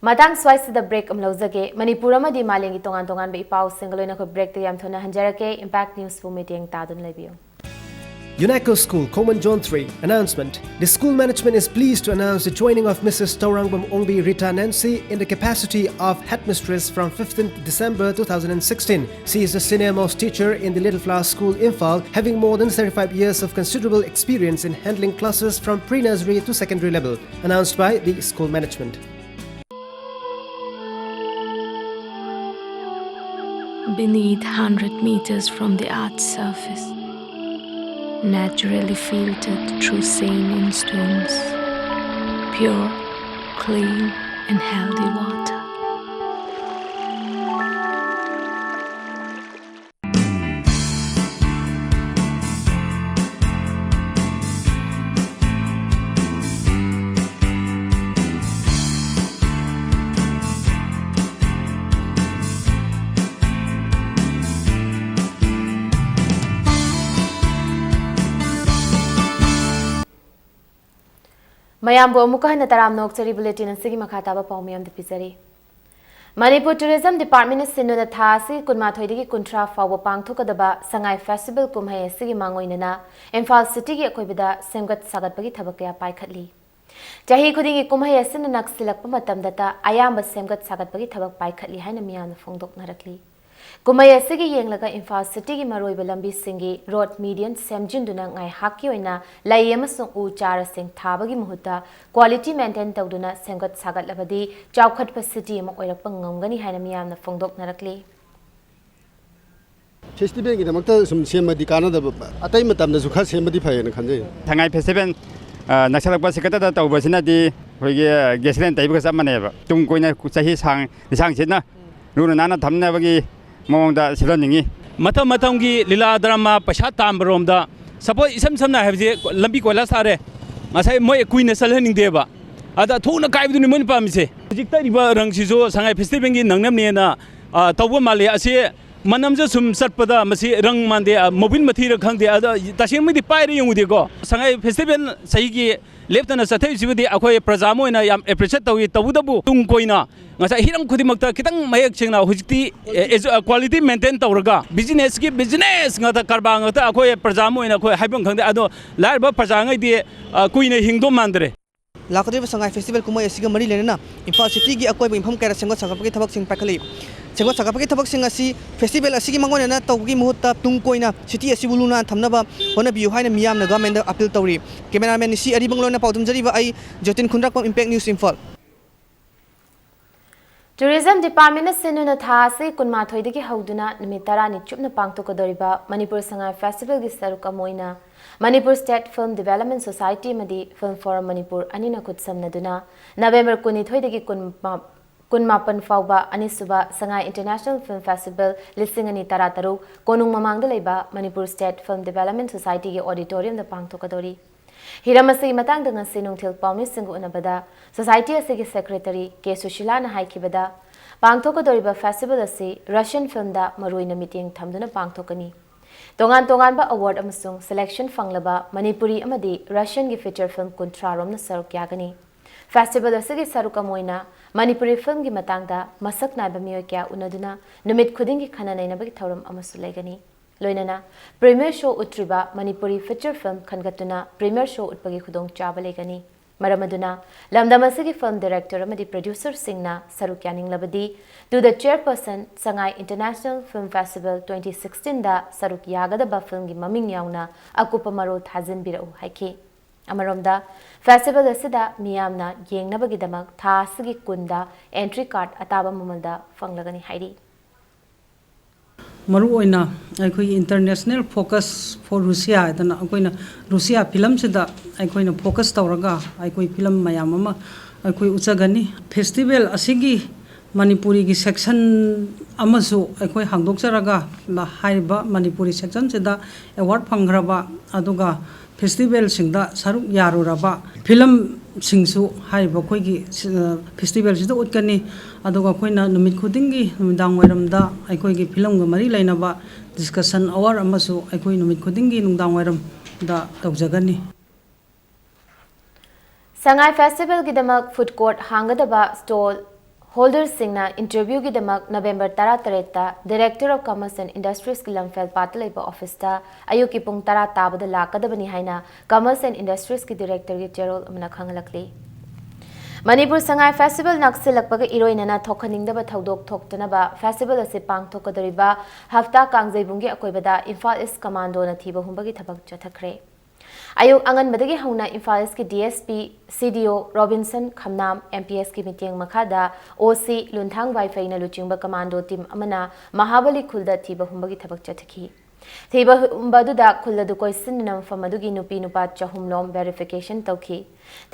ꯃꯇꯥꯡ ꯁ꯭ꯋꯥꯏꯁꯤꯗ break ꯑꯃ ꯂꯧꯖꯒꯦ꯫ ꯃꯅꯤꯄꯨꯔ ꯑꯃꯗꯤ ꯃꯥꯂꯦꯝꯒꯤ ꯇꯣꯉꯥꯟ ꯇꯣꯉꯥꯟꯕ ꯏ ꯄꯥꯎꯁꯤꯡꯒ ꯂꯣꯏꯅ ꯑꯩꯈꯣꯏ break ꯇ ꯌꯥꯝ ꯊꯨꯅ ꯍꯟꯖꯔꯛꯀꯦ꯫ Impact News ꯄꯨ ꯃꯤꯠꯌꯦꯡ ꯇꯥꯗꯨꯅ ꯂꯩꯕꯤꯌꯨ꯫ UNACO School, Khoman Zone three. Announcement. The school management is pleased to announce the joining of Missus Taurangam Ongbi Rita Nancy in the capacity of headmistress from fifteenth December two thousand sixteen. She is a senior most teacher in the Little Flower School, Imphal, having more than thirty-five years of considerable experience in handling classes from pre-nursery to secondary level. Announced by the school management. Beneath, hundred meters from the earth's surface, naturally filtered through saline stones, pure, clean, and healthy water. ꯃꯌꯥꯝꯕꯨ ꯑꯃꯨꯛꯀ ꯍꯟꯅ ꯇꯔꯥꯝꯅ ꯑꯣꯛꯆꯔꯤ꯫ Bulletin ꯑꯁꯤꯒꯤ ꯃꯈꯥ ꯇꯥꯕ ꯄꯥꯎ ꯃꯌꯥꯝꯗ ꯄꯤꯖꯔꯤ꯫ Manipur Tourism Department ꯅ ꯁꯤꯟꯗꯨꯅ ꯊꯥ ꯑꯁꯤꯒꯤ ꯀꯨꯟꯃꯥꯊꯣꯏꯗꯒꯤ ꯀꯨꯟꯊ꯭ꯔꯥ ꯐꯥꯎꯕ ꯄꯥꯡꯊꯣꯛꯀꯗꯕ ꯁꯉꯥꯏ Festival ꯀꯨꯝꯍꯩ ꯑꯁꯤꯒꯤ ꯃꯥꯡꯑꯣꯏꯅꯅ ꯏꯝꯐꯥꯜ city ꯒꯤ ꯑꯀꯣꯏꯕꯗ ꯁꯦꯝꯒꯠ ꯁꯥꯒꯠꯄꯒꯤ ꯊꯕꯛ ꯀꯌꯥ ꯄꯥꯏꯈꯠꯂꯤ꯫ ꯆꯍꯤ ꯈꯨꯗꯤꯡꯒꯤ ꯀꯨꯝꯍꯩ ꯑꯁꯤꯅ ꯅꯛꯁꯤꯜꯂꯛꯄ ꯃꯇꯝꯗꯇ ꯑꯌꯥꯝꯕ ꯁꯦꯝꯒꯠ ꯁꯥꯒꯠꯄꯒꯤ ꯊꯕꯛ ꯄꯥꯏꯈꯠꯂꯤ ꯍꯥꯏꯅ ꯃꯤꯌꯥꯝꯅ ꯐꯣꯡꯗꯣꯛꯅꯔꯛꯂꯤ꯫ ꯀꯨꯝꯍꯩ ꯑꯁꯤꯒꯤ ꯌꯦꯡꯂꯒ ꯏꯝꯐꯥꯜ city ꯒꯤ ꯃꯔꯨꯑꯣꯏꯕ ꯂꯝꯕꯤꯁꯤꯡꯒꯤ road median ꯁꯦꯝꯖꯤꯟꯗꯨꯅ ꯉꯥꯏꯍꯥꯛꯀꯤ ꯑꯣꯏꯅ ꯂꯩ ꯑꯃꯁꯨꯡ ꯎ ꯆꯥꯔꯁꯤꯡ ꯊꯥꯕꯒꯤ ꯃꯍꯨꯠꯇ quality maintain ꯇꯧꯗꯨꯅ ꯁꯦꯝꯒꯠ ꯁꯥꯒꯠꯂꯕꯗꯤ ꯆꯥꯎꯈꯠꯄ city ꯑꯃ ꯑꯣꯏꯔꯛꯄ ꯉꯝꯒꯅꯤ ꯍꯥꯏꯅ ꯃꯤꯌꯥꯝꯅ ꯐꯣꯡꯗꯣꯛꯅꯔꯛꯂꯤ꯫ Festival ꯒꯤꯗꯃꯛꯇ ꯁꯨꯝ ꯁꯦꯝꯃꯗꯤ ꯀꯥꯟꯅꯗꯕ, ꯑꯇꯩ ꯃꯇꯝꯗꯁꯨ ꯈꯔ ꯁꯦꯝꯃꯗꯤ ꯐꯩꯌꯦꯅ ꯈꯟꯖꯩ꯫ ꯁꯉꯥꯏ Festival, ꯑ, ꯅꯛꯁꯜꯂꯛꯄ ꯁꯤꯀꯠꯇꯗ ꯇꯧꯕꯁꯤꯅꯗꯤ ꯑꯩꯈꯣꯏꯒꯤ gasoline ꯇꯩꯕꯒ ꯆꯞ ꯃꯥꯟꯅꯩꯕ꯫ ꯇꯨꯡ ꯀꯣꯏꯅ ꯆꯍꯤ ꯁꯥꯡ, ꯂꯤꯁꯥꯡ ꯁꯤꯠꯅ ꯂꯨꯅ ꯅꯥꯟꯅ ꯊꯝꯅꯕꯒꯤ ꯃꯑꯣꯡꯗ ꯁꯤꯜꯍꯟꯅꯤꯡꯉꯤ꯫ ꯃꯇꯝ ꯃꯇꯝꯒꯤ ꯂꯤꯂꯥ ꯗ꯭ꯔꯃꯥ ꯄꯩꯁꯥ ꯇꯥꯟꯕꯔꯣꯝꯗ, ꯁꯄꯣꯁ, ꯏꯁꯝ ꯁꯝꯅ ꯍꯥꯏꯕꯁꯦ, ꯂꯝꯕꯤ ꯀꯣꯏꯂꯥꯁ ꯊꯥꯔꯦ, ꯉꯁꯥꯏ ꯃꯣꯏ ꯀꯨꯏꯅ ꯆꯠꯍꯟꯅꯤꯡꯗꯦꯕ, ꯑꯗ ꯊꯨꯅ ꯀꯥꯏꯕꯗꯨꯅꯤ ꯃꯣꯏꯅ ꯄꯥꯝꯃꯤꯁꯦ꯫ ꯍꯧꯖꯤꯛ ꯇꯛꯏꯕ ꯔꯪꯁꯤꯁꯨ ꯁꯉꯥꯏ ꯐꯦꯁꯇꯤꯚꯦꯜꯒꯤ ꯅꯪꯅꯕꯅꯦꯅ, ꯑ, ꯇꯧꯕ ꯃꯥꯜꯂꯤ꯫ ꯑꯁꯤ ꯃꯅꯝꯁꯦ ꯁꯨꯝ ꯆꯠꯄꯗ ꯃꯁꯤ ꯔꯪ ꯃꯥꯟꯗꯦ, ꯑ, ꯃꯣꯕꯤꯜ ꯃꯊꯤꯔ ꯈꯪꯗꯦ꯫ ꯑꯗ ꯇꯁꯦꯡꯕꯗꯤ ꯄꯥꯏꯔ ꯌꯦꯡꯉꯨꯗꯦꯀꯣ꯫ ꯁꯉꯥꯏ ꯐꯦꯁꯇꯤꯚꯦꯜ ꯆꯍꯤꯒꯤ ꯂꯦꯞꯇꯅ ꯆꯠꯊꯔꯤꯁꯤꯕꯨꯗꯤ ꯑꯩꯈꯣꯏ ꯄ꯭ꯔꯖꯥ ꯑꯃ ꯑꯣꯏꯅ ꯌꯥꯝ ꯑꯦꯄ꯭ꯔꯤꯁꯤꯌꯦꯠ ꯇꯧꯏ꯫ ꯇꯧꯕꯇꯕꯨ ꯇꯨꯡ ꯀꯣꯏꯅ ꯉꯁꯥꯏ ꯍꯤꯔꯝ ꯈꯨꯗꯤꯡꯃꯛꯇ ꯈꯤꯇꯪ ꯃꯌꯦꯛ ꯁꯦꯡꯅ ꯍꯧꯖꯤꯛꯇꯤ, ꯑꯦ, ꯑꯦꯖꯨ-, ꯑ, ꯀ꯭ꯋꯥꯂꯤꯇꯤ ꯃꯦꯟꯇꯦꯟ ꯇꯧꯔꯒ ꯕꯤꯖꯤꯅꯦꯁꯀꯤ ꯕꯤꯖꯤꯅꯦꯁ ꯉꯥꯛꯇ, ꯀꯔꯕꯥꯔ ꯉꯥꯛꯇ ꯑꯩꯈꯣꯏ ꯄ꯭ꯔꯖꯥ ꯑꯃ ꯑꯣꯏꯅ ꯑꯩꯈꯣꯏ ꯍꯥꯏꯐꯝ ꯈꯪꯗꯦ꯫ ꯑꯗꯣ ꯂꯥꯏꯔꯕ ꯄ꯭ꯔꯖꯥꯉꯩꯗꯤ, ꯑ, ꯀꯨꯏꯅ ꯍꯤꯡꯗꯧ ꯃꯥꯟꯗ꯭ꯔꯦ꯫ ꯂꯥꯛꯀꯗꯧꯔꯤꯕ ꯁꯉꯥꯏ ꯐꯦꯁꯇꯤꯚꯦꯜ ꯀꯨꯝꯍꯩ ꯑꯁꯤꯒ ꯃꯔꯤ ꯂꯩꯅꯅ ꯏꯝꯐꯥꯜ ꯁꯤꯇꯤꯒꯤ ꯑꯀꯣꯏꯕ ꯃꯐꯝ ꯀꯌꯥꯗ ꯁꯦꯝꯒꯠ ꯁꯥꯒꯠꯄꯒꯤ ꯊꯕꯛꯁꯤꯡ ꯄꯥꯏꯈꯠꯂꯤ꯫ ꯁꯦꯝꯒꯠ ꯁꯥꯒꯠꯄꯒꯤ ꯊꯕꯛꯁꯤꯡ ꯑꯁꯤ ꯐꯦꯁꯇꯤꯚꯦꯜ ꯑꯁꯤꯒꯤ ꯃꯥꯡꯑꯣꯏꯅꯅ ꯇꯧꯕꯒꯤ ꯃꯍꯨꯠꯇ ꯇꯨꯡ ꯀꯣꯏꯅ ꯁꯤꯇꯤ ꯑꯁꯤꯕꯨ ꯂꯨ ꯅꯥꯟꯅ ꯊꯝꯅꯕ ꯍꯣꯠꯅꯕꯤꯌꯨ ꯍꯥꯏꯅ ꯃꯤꯌꯥꯝꯅ ꯒꯚꯔꯟꯃꯦꯟꯗ ꯑꯄꯤꯜ ꯇꯧꯔꯤ꯫ ꯀꯦꯃꯦꯔꯥꯃꯦꯟ ꯅꯤꯁꯤ ꯑꯔꯤꯕꯪ ꯂꯣꯏꯅ ꯄꯥꯎꯗꯝꯖꯔꯤꯕ ꯑꯩ ꯖꯣꯇꯤꯟ ꯈꯨꯟꯗ꯭ꯔꯥꯛꯄꯝ, ꯏꯝꯄꯦꯛ ꯅ꯭ꯌꯨꯁ, ꯏꯝꯐꯥꯜ꯫ ꯇꯨꯔꯤꯖꯝ ꯗꯤꯄꯥꯔꯠꯃꯦꯟꯅ ꯁꯤꯟꯗꯨꯅ ꯊꯥ ꯑꯁꯤ ꯀꯨꯟꯃꯥꯊꯣꯏꯗꯒꯤ ꯍꯧꯗꯨꯅ ꯅꯨꯃꯤꯠ ꯇꯔꯥꯅꯤ ꯆꯨꯞꯅ ꯄꯥꯡꯊꯣꯛꯀꯗꯧꯔꯤꯕ ꯃꯅꯤꯄꯨꯔ ꯁꯉꯥꯏ ꯐꯦꯁꯇꯤꯚꯦꯜꯒꯤ ꯁꯔꯨꯛ ꯑꯃ ꯑꯣꯏꯅ Manipur state film development society ꯑꯃꯗꯤ ꯐꯤꯜꯝ ꯐꯣꯔꯝ ꯃꯅꯤꯄꯨꯔ ꯑꯅꯤꯅ ꯈꯨꯠꯁꯝꯅꯗꯨꯅ ꯅꯕꯦꯝꯕꯔ ꯀꯨꯟꯅꯤꯊꯣꯏꯗꯒꯤ ꯀꯨꯟ ꯃꯥ-, ꯀꯨꯟꯃꯥꯄꯟ ꯐꯥꯎꯕ ꯑꯅꯤꯁꯨꯕ ꯁꯉꯥꯏ ꯏꯟꯇꯔꯅꯦꯁꯅꯦꯜ ꯐꯤꯜꯝ ꯐꯦꯁꯇꯤꯚꯦꯜ ꯂꯤꯁꯤꯡ ꯑꯅꯤ ꯇꯔꯥꯇꯔꯨꯛ ꯀꯣꯅꯨꯡ ꯃꯃꯥꯡꯗ ꯂꯩꯕ ꯃꯅꯤꯄꯨꯔ ꯁ꯭ꯇꯦꯠ ꯐꯤꯜꯝ ꯗꯤꯚꯦꯂꯞꯃꯦꯟ ꯁꯣꯁꯥꯏꯇꯤꯒꯤ ꯑꯣꯗꯤꯇꯣꯔꯤꯌꯝꯗ ꯄꯥꯡꯊꯣꯛꯀꯗꯧꯔꯤ꯫ ꯍꯤꯔꯝ ꯑꯁꯤꯒꯤ ꯃꯇꯥꯡꯗ ꯉꯁꯤ ꯅꯨꯡꯊꯤꯜ ꯄꯥꯎꯃꯤꯁꯤꯡꯒ ꯎꯅꯕꯗ ꯁꯣꯁꯥꯏꯇꯤ ꯑꯁꯤꯒꯤ ꯁꯦꯀ꯭ꯔꯦꯇꯔꯤ ꯀꯦ ꯁꯨꯁꯤꯂꯥꯅ ꯍꯥꯏꯈꯤꯕꯗ, ꯄꯥꯡꯊꯣꯛꯀꯗꯧꯔꯤꯕ ꯐꯦꯁꯇꯤꯚꯦꯜ ꯑꯁꯤ ꯔꯁꯤꯌꯟ ꯐꯤꯜꯝꯗ ꯃꯔꯨꯑꯣꯏꯅ ꯃꯤꯠꯌꯦꯡ ꯊꯝꯗꯨꯅ ꯄꯥꯡꯊꯣꯛꯀꯅꯤ꯫ ꯇꯣꯉꯥꯟ ꯇꯣꯉꯥꯟꯕ ꯑꯦꯋꯥꯔꯗ ꯑꯃꯁꯨꯡ ꯁꯦꯂꯦꯛꯁꯟ ꯐꯪꯂꯕ ꯃꯅꯤꯄꯨꯔꯤ ꯑꯃꯗꯤ ꯔꯁꯤꯌꯟꯒꯤ ꯐꯤꯆꯔ ꯐꯤꯜꯝ ꯀꯨꯟꯊ꯭ꯔꯥ ꯔꯣꯝꯅ ꯁꯔꯨꯛ ꯌꯥꯒꯅꯤ꯫ ꯐꯦꯁꯇꯤꯚꯦꯜ ꯑꯁꯤꯒꯤ ꯁꯔꯨꯛ ꯑꯃ ꯑꯣꯏꯅ ꯃꯅꯤꯄꯨꯔꯤ ꯐꯤꯜꯝꯒꯤ ꯃꯇꯥꯡꯗ ꯃꯁꯛ ꯅꯥꯏꯕ ꯃꯤꯑꯣꯏ ꯀꯌꯥ ꯎꯅꯗꯨꯅ ꯅꯨꯃꯤꯠ ꯈꯨꯗꯤꯡꯒꯤ ꯈꯟꯅ ꯅꯩꯅꯕꯒꯤ ꯊꯧꯔꯝ ꯑꯃꯁꯨ ꯂꯩꯒꯅꯤ꯫ ꯂꯣꯏꯅꯅ ꯄ꯭ꯔꯤꯃꯤꯌꯔ ꯁꯣ ꯎꯠꯇ꯭ꯔꯤꯕ ꯃꯅꯤꯄꯨꯔꯤ ꯐꯤꯆꯔ ꯐꯤꯜꯝ ꯈꯟꯒꯠꯇꯨꯅ ꯄ꯭ꯔꯤꯃꯤꯌꯔ ꯁꯣ ꯎꯠꯄꯒꯤ ꯈꯨꯗꯣꯡꯆꯥꯕ ꯂꯩꯒꯅꯤ꯫ ꯃꯔꯝ ꯑꯗꯨꯅ ꯂꯝꯗꯝ ꯑꯁꯤꯒꯤ ꯐꯤꯜꯝ ꯗꯤꯔꯦꯛꯇꯔ ꯑꯃꯗꯤ ꯄ꯭ꯔꯣꯗ꯭ꯌꯨꯁꯔꯁꯤꯡꯅ ꯁꯔꯨꯛ ꯌꯥꯅꯤꯡꯂꯕꯗꯤ, to the chairperson, Sangai International Film Festival twenty sixteen ꯗ ꯁꯔꯨꯛ ꯌꯥꯒꯗꯕ ꯐꯤꯜꯝꯒꯤ ꯃꯃꯤꯡ ꯌꯥꯎꯅ ꯑꯀꯨꯞꯄ ꯃꯔꯣꯜ ꯊꯥꯖꯤꯟꯕꯤꯔꯛꯎ ꯍꯥꯏꯈꯤ꯫ ꯑꯃꯔꯣꯝꯗ, ꯐꯦꯁꯇꯤꯚꯦꯜ ꯑꯁꯤꯗ ꯃꯤꯌꯥꯝꯅ ꯌꯦꯡꯅꯕꯒꯤꯗꯃꯛ ꯊꯥ ꯑꯁꯤꯒꯤ ꯀꯨꯟꯗ ꯑꯦꯟꯇ꯭ꯔꯤ ꯀꯥꯔꯗ ꯑꯇꯥꯕ ꯃꯃꯜꯗ ꯐꯪꯂꯒꯅꯤ ꯍꯥꯏꯔꯤ꯫ ꯃꯔꯨꯑꯣꯏꯅ ꯑꯩꯈꯣꯏꯒꯤ International Focus for Russia ꯍꯥꯏꯗꯅ ꯑꯩꯈꯣꯏꯅ ꯔꯨꯁꯤꯌꯥ ꯐꯤꯂꯝꯁꯤꯗ ꯑꯩꯈꯣꯏꯅ ꯐꯣꯀꯁ ꯇꯧꯔꯒ ꯑꯩꯈꯣꯏ ꯐꯤꯂꯝ ꯃꯌꯥꯝ ꯑꯃ ꯑꯩꯈꯣꯏ ꯎꯠꯆꯒꯅꯤ꯫ ꯐꯦꯁꯇꯤꯚꯦꯜ ꯑꯁꯤꯒꯤ ꯃꯅꯤꯄꯨꯔꯤꯒꯤ section ꯑꯃꯁꯨ ꯑꯩꯈꯣꯏ ꯍꯥꯡꯗꯣꯛꯆꯔꯒ, ꯍꯥꯏꯔꯤꯕ ꯃꯅꯤꯄꯨꯔꯤ sectionꯁꯤꯗ award ꯐꯪꯈ꯭ꯔꯕ, ꯑꯗꯨꯒ festivalꯁꯤꯡꯗ ꯁꯔꯨꯛ ꯌꯥꯔꯨꯔꯕ filmꯁꯤꯡꯁꯨ ꯍꯥꯏꯔꯤꯕ ꯑꯩꯈꯣꯏꯒꯤ ꯁꯤ-, festivalꯁꯤꯗ ꯎꯠꯀꯅꯤ꯫ ꯑꯗꯨꯒ ꯑꯩꯈꯣꯏꯅ ꯅꯨꯃꯤꯠ ꯈꯨꯗꯤꯡꯒꯤ ꯅꯨꯃꯤꯗꯥꯡ ꯋꯥꯏꯔꯝꯗ ꯑꯩꯈꯣꯏꯒꯤ filmꯒ ꯃꯔꯤ ꯂꯩꯅꯕ discussion hour ꯑꯃꯁꯨ ꯑꯩꯈꯣꯏ ꯅꯨꯃꯤꯠ ꯈꯨꯗꯤꯡꯒꯤ ꯅꯨꯡꯗꯥꯡ ꯋꯥꯏꯔꯝꯗ ꯇꯧꯖꯒꯅꯤ꯫ ꯁꯉꯥꯏ festivalꯒꯤꯗꯃꯛ food court ꯍꯥꯡꯒꯗꯕ stall holderꯁꯤꯡꯅ interviewꯒꯤꯗꯃꯛ November ꯇꯔꯥꯇꯔꯦꯠꯇ Director of Commerce and Industriesꯀꯤ ꯂꯝꯐꯦꯜ ꯄꯥꯠꯇ ꯂꯩꯕ officeꯇ ꯑꯌꯨꯛꯀꯤ ꯄꯨꯡ ꯇꯔꯥ ꯇꯥꯕꯗ ꯂꯥꯛꯀꯗꯕꯅꯤ ꯍꯥꯏꯅ Commerce and Industriesꯀꯤ directorꯒꯤ ꯆꯦꯔꯣꯜ ꯑꯃꯅ ꯈꯪꯍꯜꯂꯛꯂꯤ꯫ ꯃꯅꯤꯄꯨꯔ ꯁꯉꯥꯏ festival ꯅꯛꯁꯤꯜꯂꯛꯄꯒ ꯏꯔꯣꯏꯅꯅ ꯊꯣꯛꯍꯟꯅꯤꯡꯗꯕ ꯊꯧꯗꯣꯛ ꯊꯣꯛꯇꯅꯕ festival ꯑꯁꯤ ꯄꯥꯡꯊꯣꯛꯀꯗꯧꯔꯤꯕ ꯍꯞꯇꯥ ꯀꯥꯡꯖꯩꯕꯨꯡꯒꯤ ꯑꯀꯣꯏꯕꯗ ꯏꯝꯐꯥꯜ East commandoꯅ ꯊꯤꯕ ꯍꯨꯝꯕꯒꯤ ꯊꯕꯛ ꯆꯠꯊꯈ꯭ꯔꯦ꯫ ꯑꯌꯨꯛ ꯑꯉꯟꯕꯗꯒꯤ ꯍꯧꯅ ꯏꯝꯐꯥꯜ Eastꯀꯤ DSP, CDO ꯔꯣꯕꯤꯟꯁꯟ ꯈꯝꯅꯥꯝ, MPSꯀꯤ ꯃꯤꯠꯌꯦꯡ ꯃꯈꯥꯗ OC ꯂꯨꯟꯊꯥꯡ ꯋꯥꯏꯐꯩꯅ ꯂꯨꯆꯤꯡꯕ commando team ꯑꯃꯅ ꯃꯍꯥꯕꯂꯤ ꯈꯨꯜꯗ ꯊꯤꯕ ꯍꯨꯝꯕꯒꯤ ꯊꯕꯛ ꯆꯠꯊꯈꯤ꯫ ꯊꯤꯕ ꯍꯨꯝꯕ ꯑꯗꯨꯗ ꯈꯨꯜ ꯑꯗꯨ ꯀꯣꯏꯁꯤꯟꯗꯨꯅ ꯃꯐꯝ ꯑꯗꯨꯒꯤ ꯅꯨꯄꯤ ꯅꯨꯄꯥ ꯆꯍꯨꯝꯂꯣꯝ verification ꯇꯧꯈꯤ꯫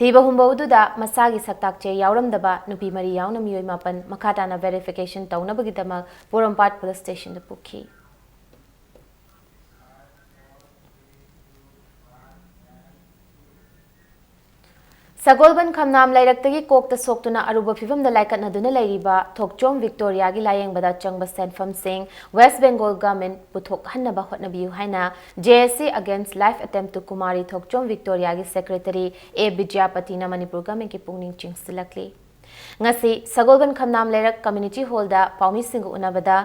ꯊꯤꯕ ꯍꯨꯝꯕ ꯑꯗꯨꯗ ꯃꯁꯥꯒꯤ ꯁꯛꯇꯥꯛ ꯆꯦ ꯌꯥꯎꯔꯝꯗꯕ ꯅꯨꯄꯤ ꯃꯔꯤ ꯌꯥꯎꯅ ꯃꯤꯑꯣꯏ ꯃꯥꯄꯟ ꯃꯈꯥ ꯇꯥꯅ verification ꯇꯧꯅꯕꯒꯤꯗꯃꯛ ꯄꯣꯔꯣꯝꯄꯥꯠ police stationꯗ ꯄꯨꯈꯤ꯫ ꯁꯒꯣꯜꯕꯟ ꯈꯝꯅꯥꯝ ꯂꯩꯔꯛꯇꯒꯤ ꯀꯣꯛꯇ ꯁꯣꯛꯇꯨꯅ ꯑꯔꯨꯕ ꯐꯤꯚꯝꯗ ꯂꯥꯏꯀꯠꯅꯗꯨꯅ ꯂꯩꯔꯤꯕ ꯊꯣꯛꯆꯣꯝ ꯚꯤꯛꯇꯣꯔꯤꯌꯥꯒꯤ ꯂꯥꯌꯦꯡꯕꯗ ꯆꯪꯕ ꯁꯦꯟꯐꯝꯁꯤꯡ West Bengal Government ꯄꯨꯊꯣꯛꯍꯟꯅꯕ ꯍꯣꯠꯅꯕꯤꯌꯨ ꯍꯥꯏꯅ JAC Against Life Attempt to Kumari Thokchom ꯚꯤꯛꯇꯣꯔꯤꯌꯥꯒꯤ secretary A ꯕꯤꯗ꯭ꯌꯥꯄꯇꯤꯅ Manipur governmentꯀꯤ ꯄꯨꯛꯅꯤꯡ ꯆꯤꯡꯁꯤꯜꯂꯛꯂꯤ꯫ ꯉꯁꯤ ꯁꯒꯣꯜꯕꯟ ꯈꯝꯅꯥꯝ ꯂꯩꯔꯛ community hallꯗ ꯄꯥꯎꯃꯤꯁꯤꯡꯒ ꯎꯅꯕꯗ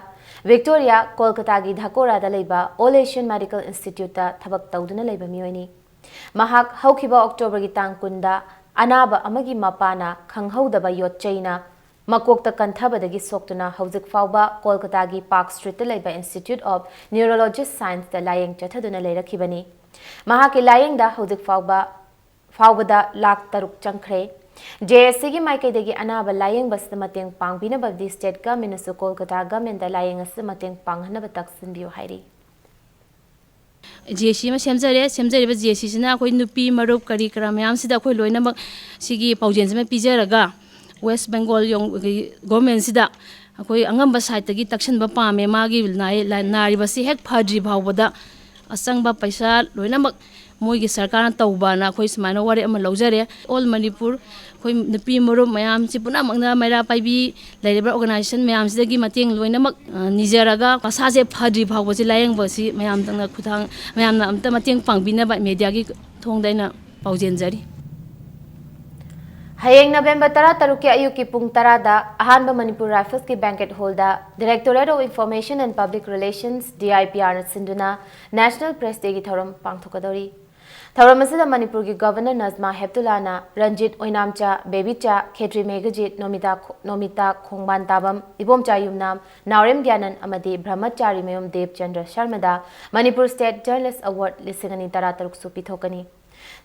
ꯚꯤꯛꯇꯣꯔꯤꯌꯥ ꯀꯣꯜꯀꯇꯥꯒꯤ ꯙꯀꯣꯔꯥꯗ ꯂꯩꯕ All Asian Medical Instituteꯇ ꯊꯕꯛ ꯇꯧꯗꯨꯅ ꯂꯩꯕ ꯃꯤꯑꯣꯏꯅꯤ꯫ ꯃꯍꯥꯛ ꯍꯧꯈꯤꯕ Octoberꯒꯤ ꯇꯥꯡ ꯀꯨꯟꯗ ꯑꯅꯥꯕ ꯑꯃꯒꯤ ꯃꯄꯥꯅ ꯈꯪꯍꯧꯗꯕ ꯌꯣꯠꯆꯩꯅ ꯃꯀꯣꯛꯇ ꯀꯟꯊꯕꯗꯒꯤ ꯁꯣꯛꯇꯨꯅ ꯍꯧꯖꯤꯛ ꯐꯥꯎꯕ ꯀꯣꯜꯀꯇꯥꯒꯤ Park Streetꯇ ꯂꯩꯕ Institute of Neurologist Scienceꯇ ꯂꯥꯌꯦꯡ ꯆꯠꯊꯗꯨꯅ ꯂꯩꯔꯛꯈꯤꯕꯅꯤ꯫ ꯃꯍꯥꯛꯀꯤ ꯂꯥꯌꯦꯡꯗ ꯍꯧꯖꯤꯛ ꯐꯥꯎꯕ, ꯐꯥꯎꯕꯗ ꯂꯥꯈ ꯇꯔꯨꯛ ꯆꯪꯈ꯭ꯔꯦ꯫ JACꯒꯤ ꯃꯥꯏꯀꯩꯗꯒꯤ ꯑꯅꯥꯕ ꯂꯥꯌꯦꯡꯕꯁꯤꯗ ꯃꯇꯦꯡ ꯄꯥꯡꯕꯤꯅꯕꯗꯤ state governmentꯅꯁꯨ ꯀꯣꯜꯀꯇꯥ governmentꯇ ꯂꯥꯌꯦꯡ ꯑꯁꯤꯗ ꯃꯇꯦꯡ ꯄꯥꯡꯍꯟꯅꯕ ꯇꯛꯁꯤꯟꯕꯤꯌꯨ ꯍꯥꯏꯔꯤ꯫ JAC ꯑꯃ ꯁꯦꯝꯖꯔꯦ꯫ ꯁꯦꯝꯖꯔꯤꯕ JACꯁꯤꯅ ꯑꯩꯈꯣꯏ ꯅꯨꯄꯤ ꯃꯔꯨꯞ ꯀꯔꯤ ꯀꯔꯥ ꯃꯌꯥꯝꯁꯤꯗ ꯑꯩꯈꯣꯏ ꯂꯣꯏꯅꯃꯛ ꯁꯤꯒꯤ ꯄꯥꯎꯖꯦꯜꯁꯤꯃ ꯄꯤꯖꯔꯒ ꯋꯦꯁ ꯕꯦꯡꯒꯣꯜ ꯌꯣꯡ-, ꯒꯤ ꯒꯣꯔꯃꯦꯟꯁꯤꯗ ꯑꯩꯈꯣꯏ ꯑꯉꯝꯕ ꯁꯥꯏꯠꯇꯒꯤ ꯇꯛꯁꯤꯟꯕ ꯄꯥꯝꯃꯦ꯫ ꯃꯥꯒꯤ ꯅꯥꯏ-, ꯂꯥꯏ-, ꯅꯥꯔꯤꯕꯁꯤ ꯍꯦꯛ ꯐꯗ꯭ꯔꯤ ꯐꯥꯎꯕꯗ ꯑꯆꯪꯕ ꯄꯩꯁꯥ ꯂꯣꯏꯅꯃꯛ ꯃꯣꯏꯒꯤ ꯁꯔꯀꯥꯔꯅ ꯇꯧꯕꯅ ꯑꯩꯈꯣꯏ ꯁꯨꯃꯥꯏꯅ ꯋꯥꯔꯦꯞ ꯑꯃ ꯂꯧꯖꯔꯦ꯫ ꯑꯣꯜ ꯃꯅꯤꯄꯨꯔ ꯑꯩꯈꯣꯏ ꯅꯨꯄꯤ ꯃꯔꯨꯞ ꯃꯌꯥꯝꯁꯤ ꯄꯨꯝꯅꯃꯛꯅ ꯃꯩꯔꯥ ꯄꯥꯏꯕꯤ ꯂꯩꯔꯤꯕ ꯑꯣꯔꯒꯅꯥꯏꯖꯦꯁꯟ ꯃꯌꯥꯝꯁꯤꯗꯒꯤ ꯃꯇꯦꯡ ꯂꯣꯏꯅꯃꯛ, ꯑ, ꯅꯤꯖꯔꯒ ꯃꯁꯥꯁꯦ ꯐꯗ꯭ꯔꯤ ꯐꯥꯎꯕꯁꯤ ꯂꯥꯌꯦꯡꯕꯁꯤ ꯃꯌꯥꯝꯗꯪꯅ ꯈꯨꯊꯥꯡ, ꯃꯌꯥꯝꯅ ꯑꯝꯇ ꯃꯇꯦꯡ ꯄꯥꯡꯕꯤꯅꯕ ꯃꯦꯗꯤꯌꯥꯒꯤ ꯊꯣꯡꯗ ꯑꯩꯅ ꯄꯥꯎꯖꯦꯟꯖꯔꯤ꯫ ꯍꯌꯦꯡ ꯅꯕꯦꯝꯕꯔ ꯇꯔꯥꯇꯔꯨꯛꯀꯤ ꯑꯌꯨꯛꯀꯤ ꯄꯨꯡ ꯇꯔꯥꯗ ꯑꯍꯥꯟꯕ Manipur ꯔꯥꯏꯐꯜꯁꯀꯤ banquet hallꯗ Directorate of Information and Public Relations, D I P Rꯅ ꯁꯤꯟꯗꯨꯅ National Press Dayꯒꯤ ꯊꯧꯔꯝ ꯄꯥꯡꯊꯣꯛꯀꯗꯧꯔꯤ꯫ ꯊꯧꯔꯝ ꯑꯁꯤꯗ ꯃꯅꯤꯄꯨꯔꯒꯤ ꯒꯚꯔꯅꯔ ꯅꯖꯃꯥ ꯍꯦꯞꯇꯨꯂꯥꯅ ꯔꯟꯖꯤꯠ ꯑꯣꯏꯅꯥꯝꯆꯥ, ꯕꯦꯕꯤꯆꯥ, ꯈꯦꯇ꯭ꯔꯤ ꯃꯦꯘꯖꯤꯠ, ꯅꯣꯃꯤꯇꯥ ꯈꯣ-, ꯅꯣꯃꯤꯇꯥ ꯈꯣꯡꯕꯥꯟ ꯇꯥꯕꯝ, ꯏꯕꯣꯝꯆꯥ ꯌꯨꯝꯅꯥꯝ, ꯅꯥꯎꯔꯦꯝ ꯒ꯭ꯌꯥꯅꯟ ꯑꯃꯗꯤ ꯕ꯭ꯔꯍꯃꯆꯥꯔꯤꯃꯌꯨꯝ ꯗꯦꯕꯆꯟꯗ꯭ꯔ ꯁꯔꯃꯗ ꯃꯅꯤꯄꯨꯔ State Journalist Award ꯂꯤꯁꯤꯡ ꯑꯅꯤ ꯇꯔꯥꯇꯔꯨꯛꯁꯨ ꯄꯤꯊꯣꯛꯀꯅꯤ꯫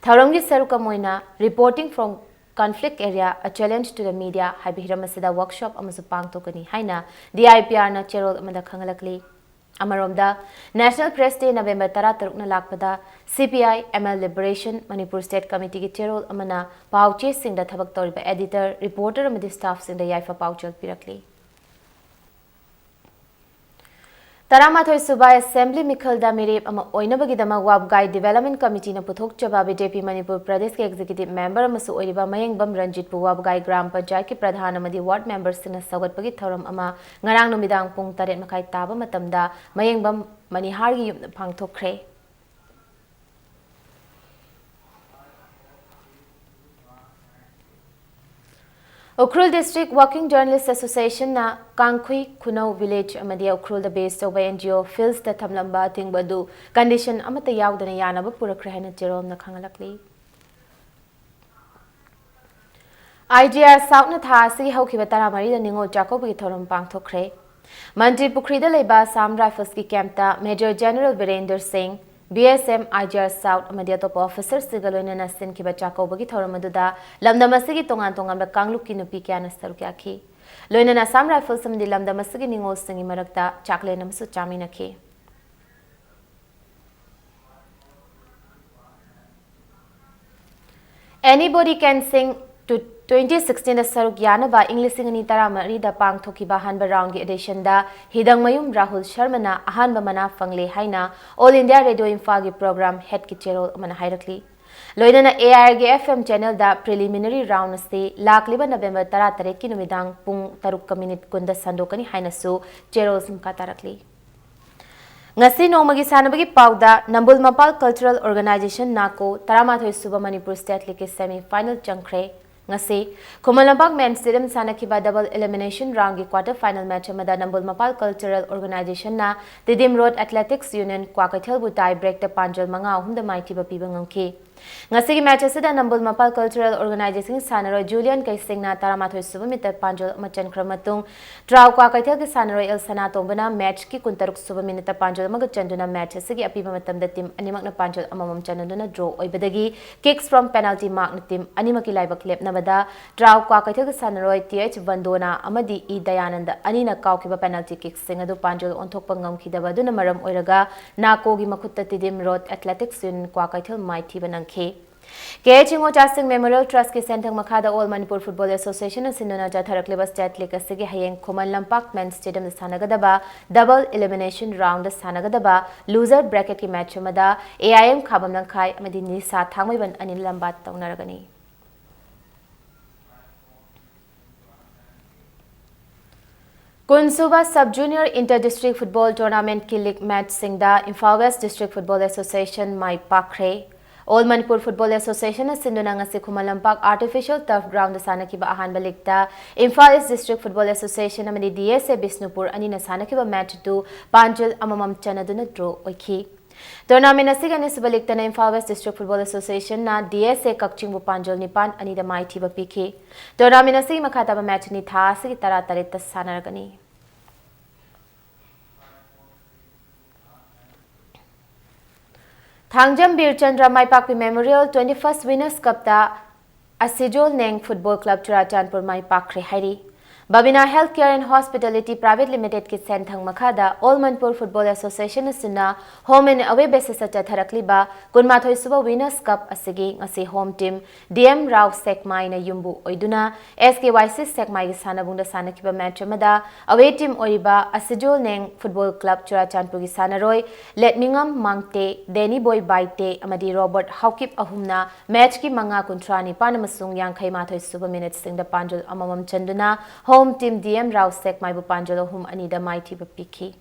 ꯊꯧꯔꯝꯒꯤ ꯁꯔꯨꯛ ꯑꯃ ꯑꯣꯏꯅ Reporting from Conflict Area, A Challenge to the Media ꯍꯥꯏꯕ ꯍꯤꯔꯝ ꯑꯁꯤꯗ workshop ꯑꯃꯁꯨ ꯄꯥꯡꯊꯣꯛꯀꯅꯤ ꯍꯥꯏꯅ D I P Rꯅ ꯆꯦꯔꯣꯜ ꯑꯃꯗ ꯈꯪꯍꯜꯂꯛꯂꯤ꯫ ꯑꯃꯔꯣꯝꯗ, National Press Day ꯅꯕꯦꯝꯕꯔ ꯇꯔꯥꯇꯔꯨꯛꯅ ꯂꯥꯛꯄꯗ C P I, M L Liberation, Manipur State Committeeꯒꯤ ꯆꯦꯔꯣꯜ ꯑꯃꯅ ꯄꯥꯎ ꯆꯦꯁꯤꯡꯗ ꯊꯕꯛ ꯇꯧꯔꯤꯕ editor, reporter ꯑꯃꯗꯤ staffꯁꯤꯡꯗ ꯌꯥꯏꯐ ꯄꯥꯎꯖꯦꯜ ꯄꯤꯔꯛꯂꯤ꯫ ꯇꯔꯥꯃꯥꯊꯣꯏ ꯁꯨꯕ Assembly ꯃꯤꯈꯜꯗ ꯃꯤꯔꯦꯞ ꯑꯃ ꯑꯣꯏꯅꯕꯒꯤꯗꯃꯛ ꯋꯥꯕꯒꯥꯏ Development Committeeꯅ ꯄꯨꯊꯣꯛꯆꯕ B J P Manipur ꯄ꯭ꯔꯗꯦꯁꯀꯤ Executive Member ꯑꯃꯁꯨ ꯑꯣꯏꯔꯤꯕ ꯃꯌꯦꯡꯕꯝ ꯔꯟꯖꯤꯠꯄꯨ ꯋꯥꯕꯒꯥꯏ ꯒ꯭ꯔꯥꯝ ꯄꯟꯆꯥꯌꯠꯀꯤ ꯄ꯭ꯔꯙꯥꯟ ꯑꯃꯗꯤ ward memberꯁꯤꯡꯅ ꯁꯧꯒꯠꯄꯒꯤ ꯊꯧꯔꯝ ꯑꯃ ꯉꯔꯥꯡ ꯅꯨꯃꯤꯗꯥꯡ ꯄꯨꯡ ꯇꯔꯦꯠ ꯃꯈꯥꯏ ꯇꯥꯕ ꯃꯇꯝꯗ ꯃꯌꯦꯡꯕꯝ ꯃꯅꯤꯍꯥꯔꯒꯤ ꯌꯨꯝꯗ ꯄꯥꯡꯊꯣꯛꯈ꯭ꯔꯦ꯫ Ukhrul District Working Journalist Associationꯅ ꯀꯥꯡꯈꯨꯏ, ꯈꯨꯅꯧ village ꯑꯃꯗꯤ ꯎꯈ꯭ꯔꯨꯜꯗ base ꯇꯧꯕ N G O Fieldꯁꯇ ꯊꯝꯂꯝꯕ ꯑꯊꯤꯡꯕ ꯑꯗꯨ condition ꯑꯃꯠꯇ ꯌꯥꯎꯗꯅ ꯌꯥꯅꯕ ꯄꯨꯔꯛꯈ꯭ꯔꯦ ꯍꯥꯏꯅ ꯆꯦꯔꯣꯜꯅ ꯈꯪꯍꯜꯂꯛꯂꯤ꯫ I G R Southꯅ ꯊꯥ ꯑꯁꯤꯒꯤ ꯍꯧꯈꯤꯕ ꯇꯔꯥꯃꯔꯤꯗ ꯅꯤꯉꯣꯜ ꯆꯥꯛꯀꯧꯕꯒꯤ ꯊꯧꯔꯝ ꯄꯥꯡꯊꯣꯛꯈ꯭ꯔꯦ꯫ ꯃꯟꯇ꯭ꯔꯤ ꯄꯨꯈ꯭ꯔꯤꯗ ꯂꯩꯕ Assam Riflesꯀꯤ campꯇ Major General ꯕꯤꯔꯦꯟꯗꯔ ꯁꯤꯡ, B S M, I G R South ꯑꯃꯗꯤ ꯑꯇꯣꯞꯄ officerꯁꯤꯡꯒ ꯂꯣꯏꯅꯅ ꯁꯤꯟꯈꯤꯕ ꯆꯥꯛꯀꯧꯕꯒꯤ ꯊꯧꯔꯝ ꯑꯗꯨꯗ ꯂꯝꯗꯝ ꯑꯁꯤꯒꯤ ꯇꯣꯉꯥꯟ ꯇꯣꯉꯥꯟꯕ ꯀꯥꯡꯂꯨꯞꯀꯤ ꯅꯨꯄꯤ ꯀꯌꯥꯅ ꯁꯔꯨꯛ ꯌꯥꯈꯤ꯫ ꯂꯣꯏꯅꯅ Assam Rifles ꯑꯃꯗꯤ ꯂꯝꯗꯝ ꯑꯁꯤꯒꯤ ꯅꯤꯉꯣꯜꯁꯤꯡꯒꯤ ꯃꯔꯛꯇ ꯆꯥꯛꯂꯦꯟ ꯑꯃꯁꯨ ꯆꯥꯃꯤꯟꯅꯈꯤ꯫ Anybody can sing to twenty ꯁꯤꯛꯁꯇꯤꯟꯗ ꯁꯔꯨꯛ ꯌꯥꯅꯕ ꯏꯪ ꯂꯤꯁꯤꯡ ꯑꯅꯤ ꯇꯔꯥꯃꯔꯤꯗ ꯄꯥꯡꯊꯣꯛꯈꯤꯕ ꯑꯍꯥꯟꯕ ꯔꯥꯎꯟꯒꯤ ꯑꯣꯗꯤꯁꯟꯗ ꯍꯤꯗꯪꯃꯌꯨꯝ ꯔꯥꯍꯨꯜ ꯁꯔꯃꯅ ꯑꯍꯥꯟꯕ ꯃꯅꯥ ꯐꯪꯂꯦ ꯍꯥꯏꯅ All India Radio ꯏꯝꯐꯥꯜꯒꯤ ꯄ꯭ꯔꯣꯒ꯭ꯔꯥꯝ ꯍꯦꯗꯀꯤ ꯆꯦꯔꯣꯜ ꯑꯃꯅ ꯍꯥꯏꯔꯛꯂꯤ꯫ ꯂꯣꯏꯅꯅ AIRꯒꯤ FM ꯆꯦꯅꯦꯜꯗ ꯄ꯭ꯔꯤꯂꯤꯃꯤꯅꯔꯤ ꯔꯥꯎꯟ ꯑꯁꯤ ꯂꯥꯛꯂꯤꯕ ꯅꯕꯦꯝꯕꯔ ꯇꯔꯥꯇꯔꯦꯠꯀꯤ ꯅꯨꯃꯤꯗꯥꯡ ꯄꯨꯡ ꯇꯔꯨꯛꯀ ꯃꯤꯅꯤꯠ ꯀꯨꯟꯗ ꯁꯟꯗꯣꯛꯀꯅꯤ ꯍꯥꯏꯅꯁꯨ ꯆꯦꯔꯣꯜꯁꯤꯡ ꯃꯈꯥ ꯇꯥꯔꯛꯂꯤ꯫ ꯉꯁꯤ ꯅꯣꯡꯃꯒꯤ ꯁꯥꯟꯅꯕꯒꯤ ꯄꯥꯎꯗ ꯅꯝꯕꯨꯜ ꯃꯄꯥꯜ ꯀꯜꯆꯔꯦꯜ ꯑꯣꯔꯒꯅꯥꯏꯖꯦꯁꯟ ꯅꯥꯀꯣ ꯇꯔꯥꯃꯥꯊꯣꯏ ꯁꯨꯕ ꯃꯅꯤꯄꯨꯔ ꯁ꯭ꯇꯦꯠ ꯂꯤꯒꯀꯤ ꯁꯦꯃꯤ ꯐꯥꯏꯅꯦꯜ ꯆꯪꯈ꯭ꯔꯦ꯫ ꯉꯁꯤ ꯈꯨꯃꯟ ꯂꯝꯄꯥꯛ ꯃꯦꯟ ꯁ꯭ꯇꯦꯗꯤꯌꯝ ꯁꯥꯟꯅꯈꯤꯕ ꯗꯕꯜ ꯏꯂꯤꯃꯤꯅꯦꯁꯟ ꯔꯥꯎꯟꯒꯤ ꯀ꯭ꯋꯥꯇꯔ ꯐꯥꯏꯅꯦꯜ ꯃꯦꯆ ꯑꯃꯗ ꯅꯝꯕꯨꯜ ꯃꯄꯥꯜ ꯀꯜꯆꯔꯦꯜ ꯑꯣꯔꯒꯅꯥꯏꯖꯦꯁꯟꯅ ꯇꯤꯗꯤꯝ ꯔꯣꯗ ꯑꯦꯊꯂꯦꯇꯤꯛꯁ ꯌꯨꯅꯤꯌꯟ ꯀ꯭ꯋꯥꯀꯩꯊꯦꯜꯕꯨ ꯇꯥꯏ ꯕ꯭ꯔꯦꯛꯇ ꯄꯥꯟꯖꯜ ꯃꯉꯥ ꯑꯍꯨꯝꯗ ꯃꯥꯏꯊꯤꯕ ꯄꯤꯕ ꯉꯝꯈꯤ꯫ ꯉꯁꯤꯒꯤ ꯃꯦꯆ ꯑꯁꯤꯗ ꯅꯝꯕꯨꯜ ꯃꯄꯥꯜ ꯀꯜꯆꯔꯦꯜ ꯑꯣꯔꯒꯅꯥꯏꯖꯦꯁꯟꯒꯤ ꯁꯥꯟꯅꯔꯣꯏ ꯖꯨꯂꯤꯌꯟ ꯀꯩꯁꯤꯡꯅ ꯇꯔꯥꯃꯥꯊꯣꯏ ꯁꯨꯕ ꯃꯤꯅꯤꯠꯇ ꯄꯥꯟꯖꯜ ꯑꯃ ꯆꯟꯈ꯭ꯔꯕ ꯃꯇꯨꯡ, ꯇ꯭ꯔꯥꯎ ꯀ꯭ꯋꯥꯀꯩꯊꯦꯜꯒꯤ ꯁꯥꯟꯅꯔꯣꯏ ꯑꯦꯜ ꯁꯅꯥꯇꯣꯝꯕꯅ ꯃꯦꯆꯀꯤ ꯀꯨꯟꯇꯔꯨꯛ ꯁꯨꯕ ꯃꯤꯅꯤꯠꯇ ꯄꯥꯟꯖꯜ ꯑꯃꯒ ꯆꯟꯗꯨꯅ ꯃꯦꯆ ꯑꯁꯤꯒꯤ ꯑꯄꯤꯕ ꯃꯇꯝꯗ ꯇꯤꯝ ꯑꯅꯤꯃꯛꯅ ꯄꯥꯟꯖꯜ ꯑꯃꯃꯝ ꯆꯟꯅꯗꯨꯅ ꯗ꯭ꯔꯣ ꯑꯣꯏꯕꯗꯒꯤ ꯀꯤꯛꯁ ꯐ꯭ꯔꯣꯝ ꯄꯦꯅꯥꯜꯇꯤ ꯃꯥꯔꯛꯅ ꯇꯤꯝ ꯑꯅꯤꯃꯛꯀꯤ ꯂꯥꯏꯕꯛ ꯂꯦꯞꯅꯕꯗ ꯇ꯭ꯔꯥꯎ ꯀ꯭ꯋꯥꯀꯩꯊꯦꯜꯒꯤ ꯁꯥꯟꯅꯔꯣꯏ ꯇꯤ ꯑꯩꯆ ꯕꯟꯗꯣꯅꯥ ꯑꯃꯗꯤ ꯏ ꯗꯌꯥꯅꯟꯗ ꯑꯅꯤꯅ ꯀꯥꯎꯈꯤꯕ ꯄꯦꯅꯥꯜꯇꯤ ꯀꯤꯛꯁꯤꯡ ꯑꯗꯨ ꯄꯥꯟꯖꯜ ꯑꯣꯟꯊꯣꯛꯄ ꯉꯝꯈꯤꯗꯕ ꯑꯗꯨꯅ ꯃꯔꯝ ꯑꯣꯏꯔꯒ ꯅꯥꯀꯣꯒꯤ ꯃꯈꯨꯠꯇ Tiddim road athletics union Kwakeithel ꯃꯥꯏꯊꯤꯕ ꯅꯪꯈꯤ꯫ ꯀꯦ ꯑꯩꯆ ꯏꯉꯣꯆꯥꯁꯤꯡ ꯃꯦꯃꯣꯔꯤꯌꯦꯜ ꯇ꯭ꯔꯁꯀꯤ ꯁꯦꯟꯊꯪ ꯃꯈꯥꯗ ꯑꯣꯜ ꯃꯅꯤꯄꯨꯔ ꯐꯨꯠꯕꯣꯜ ꯑꯦꯁꯣꯁꯤꯌꯦꯁꯟꯅ ꯁꯤꯟꯗꯨꯅ ꯆꯠꯊꯔꯛꯂꯤꯕ ꯁ꯭ꯇꯦꯠ ꯂꯤꯒ ꯑꯁꯤꯒꯤ ꯍꯌꯦꯡ ꯈꯨꯃꯟ ꯂꯝꯄꯥꯛ ꯃꯦꯟ ꯁ꯭ꯇꯦꯗꯤꯌꯝꯗ ꯁꯥꯟꯅꯒꯗꯕ ꯗꯕꯜ ꯏꯂꯤꯃꯤꯅꯦꯁꯟ ꯔꯥꯎꯟꯗ ꯁꯥꯟꯅꯒꯗꯕ ꯂꯨꯖꯔ ꯕ꯭ꯔꯦꯀꯦꯠꯀꯤ ꯃꯦꯆ ꯑꯃꯗ ꯑꯦ ꯑꯥꯏ ꯑꯦꯝ ꯈꯥꯕꯝ ꯂꯝꯈꯥꯏ ꯑꯃꯗꯤ ꯅꯤꯁꯥ ꯊꯥꯡꯃꯩꯕꯟ ꯑꯅꯤꯅ ꯂꯝꯕꯥ ꯇꯧꯅꯔꯒꯅꯤ꯫ ꯀꯨꯟꯁꯨꯕ sub junior inter district football ꯇꯣꯔꯅꯥꯃꯦꯟꯠꯀꯤ ꯂꯤꯒ ꯃꯦꯆꯁꯤꯡꯗ Imphal west district football association ꯃꯥꯏ ꯄꯥꯛꯈ꯭ꯔꯦ꯫ ꯑꯣꯜ ꯃꯅꯤꯄꯨꯔ ꯐꯨꯠꯕꯣꯜ ꯑꯦꯁꯣꯁꯤꯌꯦꯁꯟꯅ ꯁꯤꯟꯗꯨꯅ ꯉꯁꯤ Khuman Lampak artificial turf ground ꯁꯥꯟꯅꯈꯤꯕ ꯑꯍꯥꯟꯕ ꯂꯤꯒꯇ Imphal east district football association ꯑꯃꯗꯤ ꯗꯤ ꯑꯦꯁ ꯑꯦ ꯕꯤꯁꯅꯨꯄꯨꯔ ꯑꯅꯤꯅ ꯁꯥꯟꯅꯈꯤꯕ ꯃꯦꯆ ꯑꯗꯨ ꯄꯥꯟꯖꯜ ꯑꯃꯃꯝ ꯆꯟꯅꯗꯨꯅ ꯗ꯭ꯔꯣ ꯑꯣꯏꯈꯤ꯫ ꯇꯣꯔꯅꯥꯃꯦꯟ ꯑꯁꯤꯒꯤ ꯑꯅꯤꯁꯨꯕ ꯂꯤꯒꯇꯅ ꯏꯝꯐꯥꯜ ꯋꯦꯁ ꯗꯤꯁꯇ꯭ꯔꯤꯛ ꯐꯨꯠꯕꯣꯜ ꯑꯦꯁꯣꯁꯤꯌꯦꯁꯟꯅ ꯗꯤ ꯑꯦꯁ ꯑꯦ ꯀꯛꯆꯤꯡꯕꯨ ꯄꯥꯟꯖꯜ ꯅꯤꯄꯥꯟ ꯑꯅꯤꯗ ꯃꯥꯏꯊꯤꯕ ꯄꯤꯈꯤ꯫ ꯇꯣꯔꯅꯥꯃꯦꯟ ꯑꯁꯤꯒꯤ ꯃꯈꯥ ꯇꯥꯕ ꯃꯦꯆ ꯑꯅꯤ ꯊꯥ ꯑꯁꯤꯒꯤ ꯇꯔꯥꯇꯔꯦꯠꯇ ꯁꯥꯟꯅꯔꯒꯅꯤ꯫ ꯊꯥꯡꯖꯝ ꯕꯤꯔꯆꯟꯗ꯭ꯔ ꯃꯥꯏꯄꯥꯛꯄꯤ ꯃꯦꯃꯣꯔꯤꯌꯦꯜ ꯇ꯭ꯋꯦꯟꯇꯤ ꯐꯥꯔꯁꯠ ꯋꯤꯅꯔꯁ ꯀꯞꯇ ꯑꯁꯤꯖꯣꯜ ꯅꯦꯡ ꯐꯨꯠꯕꯣꯜ ꯀ꯭ꯂꯕ ꯆꯨꯔꯥꯆꯥꯟꯄꯨꯔ ꯃꯥꯏ ꯄꯥꯛꯈ꯭ꯔꯦ ꯍꯥꯏꯔꯤ꯫ Babina Healthcare and Hospitality Private Limited ꯀꯤ ꯁꯦꯟꯊꯪ ꯃꯈꯥꯗ All Manipur Football Association ꯑꯁꯤꯅ home and away basis ꯇ ꯆꯠꯊꯔꯛꯂꯤꯕ ꯀꯨꯟꯃꯥꯊꯣꯏ ꯁꯨꯕ Winners' Cup ꯑꯁꯤꯒꯤ ꯉꯁꯤ home team D M Rao ꯁꯦꯛꯃꯥꯏꯅ ꯌꯨꯝꯕꯨ ꯑꯣꯏꯗꯨꯅ S K Y C ꯁꯦꯛꯃꯥꯏꯒꯤ ꯁꯥꯟꯅꯕꯨꯡꯗ ꯁꯥꯟꯅꯈꯤꯕ match ꯑꯃꯗ away team ꯑꯣꯏꯔꯤꯕ ꯑꯁꯤꯖꯣꯜ ꯅꯦꯡ Football Club ꯆꯨꯔꯥꯆꯥꯟꯄꯨꯔꯒꯤ ꯁꯥꯟꯅꯔꯣꯏ ꯂꯦꯠꯃꯤꯉꯝ ꯃꯥꯡꯇꯦ, ꯗꯦꯅꯤꯕꯣꯏ ꯕꯥꯏꯇꯦ ꯑꯃꯗꯤ ꯔꯣꯕꯔꯠ ꯍꯥꯎꯀꯤꯞ ꯑꯍꯨꯝꯅ match ꯀꯤ ꯃꯉꯥ, ꯀꯨꯟꯊ꯭ꯔꯥ ꯅꯤꯄꯥꯟ ꯑꯃꯁꯨꯡ ꯌꯥꯡꯈꯩ ꯃꯥꯊꯣꯏ ꯁꯨꯕ minute ꯁꯤꯡꯗ ꯄꯥꯟꯖꯜ ꯑꯃꯃꯝ ꯆꯟꯗꯨꯅ home team D M Rao ꯁꯦꯛꯃꯥꯏꯕꯨ ꯄꯥꯟꯖꯜ ꯑꯍꯨꯝ, ꯑꯅꯤꯗ ꯃꯥꯏꯊꯤꯕ ꯄꯤꯈꯤ꯫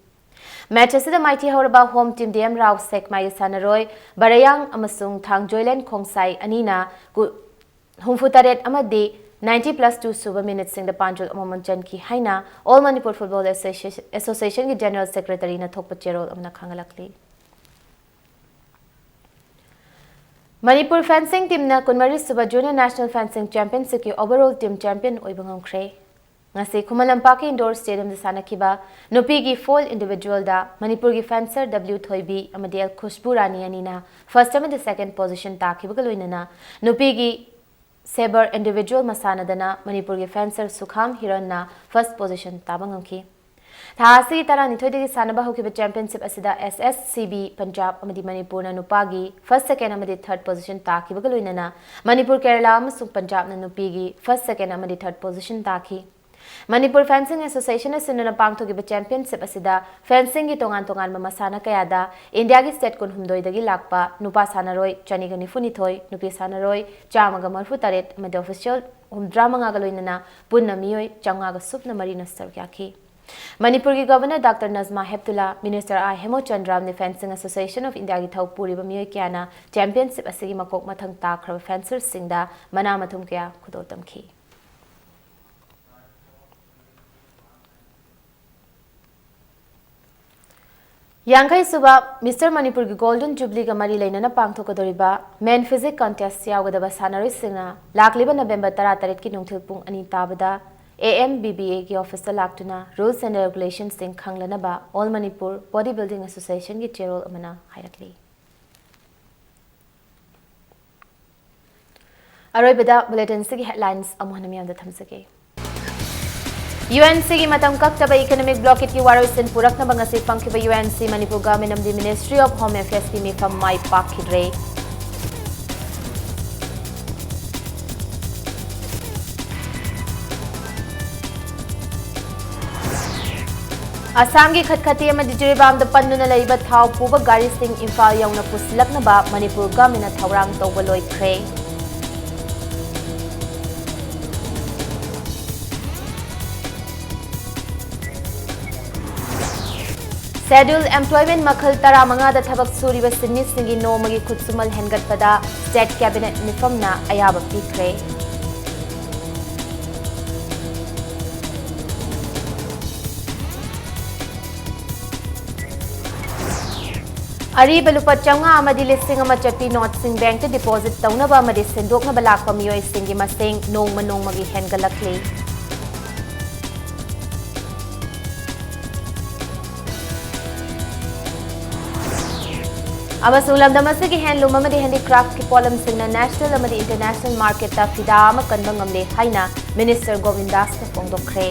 Match ꯑꯁꯤꯗ ꯃꯥꯏꯊꯤ ꯍꯧꯔꯕ home team D M Rao ꯁꯦꯛꯃꯥꯏꯒꯤ ꯁꯥꯟꯅꯔꯣꯏ ꯕꯔꯌꯥꯡ ꯑꯃꯁꯨꯡ ꯊꯥꯡꯖꯣꯏꯂꯦꯟ ꯈꯣꯡꯁꯥꯏ ꯑꯅꯤꯅ ꯀꯨ-, ꯍꯨꯝꯐꯨ ꯇꯔꯦꯠ ꯑꯃꯗꯤ ninety plus two ꯁꯨꯕ minute ꯁꯤꯡꯗ ꯄꯥꯟꯖꯜ ꯑꯃꯃꯝ ꯆꯟꯈꯤ ꯍꯥꯏꯅ All Manipur Football Association, Association ꯒꯤ General Secretary ꯅ ꯊꯣꯛꯄ ꯆꯦꯔꯣꯜ ꯑꯃꯅ ꯈꯪꯍꯜꯂꯛꯂꯤ꯫ ꯃꯅꯤꯄꯨꯔ fencing team ꯅ ꯀꯨꯟꯃꯔꯤ ꯁꯨꯕ Junior National Fencing Championship ꯀꯤ overall team champion ꯑꯣꯏꯕ ꯉꯝꯈ꯭ꯔꯦ꯫ ꯉꯁꯤ ꯈꯨꯃꯟ ꯂꯝꯄꯥꯛꯀꯤ indoor stadium ꯗ ꯁꯥꯟꯅꯈꯤꯕ ꯅꯨꯄꯤꯒꯤ foil individual ꯗ ꯃꯅꯤꯄꯨꯔꯒꯤ fencer W ꯊꯣꯏꯕꯤ ꯑꯃꯗꯤ L ꯈꯨꯁꯕꯨ ꯔꯥꯅꯤ ꯑꯅꯤꯅ first ꯑꯃꯗꯤ second position ꯇꯥꯈꯤꯕꯒ ꯂꯣꯏꯅꯅ ꯅꯨꯄꯤꯒꯤ sabre individual ꯃꯁꯥꯟꯅꯗꯅ ꯃꯅꯤꯄꯨꯔꯒꯤ fencer ꯁꯨꯈꯥꯝ ꯍꯤꯔꯟꯅ first position ꯇꯥꯕ ꯉꯝꯈꯤ꯫ ꯊꯥ ꯑꯁꯤꯒꯤ ꯇꯔꯥꯅꯤꯊꯣꯏꯗꯒꯤ ꯁꯥꯟꯅꯕ ꯍꯧꯈꯤꯕ championship ꯑꯁꯤꯗ S S C B Punjab ꯑꯃꯗꯤ ꯃꯅꯤꯄꯨꯔꯅ ꯅꯨꯄꯥꯒꯤ first, second ꯑꯃꯗꯤ third position ꯇꯥꯈꯤꯕꯒ ꯂꯣꯏꯅꯅ ꯃꯅꯤꯄꯨꯔ, ꯀꯦꯔꯂꯥ ꯑꯃꯁꯨꯡ ꯄꯟꯖꯥꯕꯅ ꯅꯨꯄꯤꯒꯤ first, second ꯑꯃꯗꯤ third position ꯇꯥꯈꯤ꯫ ꯃꯅꯤꯄꯨꯔ Fencing Association ꯅ ꯁꯤꯟꯗꯨꯅ ꯄꯥꯡꯊꯣꯛꯈꯤꯕ championship ꯑꯁꯤꯗ fencing ꯒꯤ ꯇꯣꯉꯥꯟ ꯇꯣꯉꯥꯟꯕ ꯃꯁꯥꯟꯅ ꯀꯌꯥꯗ ꯏꯟꯗꯤꯌꯥꯒꯤ state ꯀꯨꯟꯍꯨꯝꯗꯣꯏꯗꯒꯤ ꯂꯥꯛꯄ ꯅꯨꯄꯥ ꯁꯥꯟꯅꯔꯣꯏ ꯆꯅꯤꯒ ꯅꯤꯐꯨꯅꯤꯊꯣꯏ, ꯅꯨꯄꯤ ꯁꯥꯟꯅꯔꯣꯏ ꯆꯥꯝꯃꯒ ꯃꯔꯤꯐꯨ ꯇꯔꯦꯠ ꯑꯃꯗꯤ official ꯍꯨꯝꯗ꯭ꯔꯥ ꯃꯉꯥꯒ ꯂꯣꯏꯅꯅ ꯄꯨꯟꯅ ꯃꯤꯑꯣꯏ ꯆꯥꯝꯃꯉꯥꯒ ꯁꯨꯞꯅ ꯃꯔꯤꯅ ꯁꯔꯨꯛ ꯌꯥꯈꯤ꯫ ꯃꯅꯤꯄꯨꯔꯒꯤ Governor Doctor ꯅꯖꯃꯥ ꯍꯦꯞꯇꯨꯂꯥ, Minister ꯑꯥꯏ ꯍꯦꯃꯣꯆꯟꯗ꯭ꯔ ꯑꯃꯗꯤ Fencing Association of India ꯒꯤ ꯊꯧ ꯄꯨꯔꯤꯕ ꯃꯤꯑꯣꯏ ꯀꯌꯥꯅ championship ꯑꯁꯤꯒꯤ ꯃꯀꯣꯛ ꯃꯊꯪ ꯇꯥꯈ꯭ꯔꯕ fencer ꯁꯤꯡꯗ ꯃꯅꯥ ꯃꯊꯨꯝ ꯀꯌꯥ ꯈꯨꯗꯣꯜ ꯇꯝꯈꯤ꯫ ꯌꯥꯡꯈꯩ ꯁꯨꯕ Mister ꯃꯅꯤꯄꯨꯔꯒꯤ Golden Jubilee ꯒ ꯃꯔꯤ ꯂꯩꯅꯅ ꯄꯥꯡꯊꯣꯛꯀꯗꯧꯔꯤꯕ Men Physique Contest ꯌꯥꯎꯒꯗꯕ ꯁꯥꯟꯅꯔꯣꯏꯁꯤꯡꯅ ꯂꯥꯛꯂꯤꯕ November ꯇꯔꯥꯇꯔꯦꯠꯀꯤ ꯅꯨꯡꯊꯤꯜ ꯄꯨꯡ ꯑꯅꯤ ꯇꯥꯕꯗ A M B B A ꯒꯤ office ꯇ ꯂꯥꯛꯇꯨꯅ rules and regulation ꯁꯤꯡ ꯈꯪꯂꯅꯕ All Manipur Body Building Association ꯒꯤ ꯆꯦꯔꯣꯜ ꯑꯃꯅ ꯍꯥꯏꯔꯛꯂꯤ꯫ ꯑꯔꯣꯏꯕꯗ bulletin ꯁꯤꯒꯤ headlines ꯑꯃꯨꯛ ꯍꯟꯅ ꯃꯤꯌꯥꯝꯗ ꯊꯝꯖꯒꯦ꯫ UNCꯒꯤ ꯃꯇꯝ ꯀꯛꯇꯕ economic blockadeꯀꯤ ꯋꯥꯔꯣꯏꯁꯤꯟ ꯄꯨꯔꯛꯅꯕ ꯉꯁꯤ ꯐꯝꯈꯤꯕ UNC ꯃꯅꯤꯄꯨꯔ Government ꯑꯃꯗꯤ Ministry of Home Affairsꯀꯤ ꯃꯤꯐꯝ ꯃꯥꯏ ꯄꯥꯛꯈꯤꯗ꯭ꯔꯦ꯫ ꯑꯁꯥꯝꯒꯤ ꯈꯠꯈꯇꯤ ꯑꯃꯗꯤ ꯖꯤꯔꯤꯕꯥꯝꯗ ꯄꯟꯗꯨꯅ ꯂꯩꯕ ꯊꯥꯎ ꯄꯨꯕ ꯒꯥꯔꯤꯁꯤꯡ ꯏꯝꯐꯥꯜ ꯌꯧꯅ ꯄꯨꯁꯤꯜꯂꯛꯅꯕ ꯃꯅꯤꯄꯨꯔ Governmentꯅ ꯊꯧꯔꯥꯡ ꯇꯧꯕ ꯂꯣꯏꯈ꯭ꯔꯦ꯫ Scheduled employment ꯃꯈꯜ ꯇꯔꯥꯃꯉꯥꯗ ꯊꯕꯛ ꯁꯨꯔꯤꯕ ꯁꯤꯟꯃꯤꯁꯤꯡꯒꯤ ꯅꯣꯡꯃꯒꯤ ꯈꯨꯠꯁꯨꯃꯜ ꯍꯦꯟꯒꯠꯄꯗ State Cabinet ꯃꯤꯐꯝꯅ ꯑꯌꯥꯕ ꯄꯤꯈ꯭ꯔꯦ꯫ ꯑꯔꯤꯕ ꯂꯨꯄꯥ ꯆꯥꯝꯃꯉꯥ ꯑꯃꯗꯤ ꯂꯤꯁꯤꯡ ꯑꯃ ꯆꯠꯄꯤ ꯅꯣꯠꯁꯤꯡ ꯕꯦꯡꯛꯇ deposit ꯇꯧꯅꯕ ꯑꯃꯗꯤ ꯁꯤꯟꯗꯣꯛꯅꯕ ꯂꯥꯛꯄ ꯃꯤꯑꯣꯏꯁꯤꯡꯒꯤ ꯃꯁꯤꯡ ꯅꯣꯡꯃ ꯅꯣꯡꯃꯒꯤ ꯍꯦꯟꯒꯠꯂꯛꯂꯤ꯫ ꯑꯃꯁꯨꯡ ꯂꯝꯗꯝ ꯑꯁꯤꯒꯤ handloom ꯑꯃꯗꯤ handicraftꯀꯤ ꯄꯣꯠꯂꯝꯁꯤꯡꯅ national ꯑꯃꯗꯤ international marketꯇ ꯐꯤꯗꯥ ꯑꯃ ꯀꯟꯕ ꯉꯝꯂꯦ ꯍꯥꯏꯅ Minister ꯒꯣꯕꯤꯟꯗꯥꯁꯅ ꯐꯣꯡꯗꯣꯛꯈ꯭ꯔꯦ꯫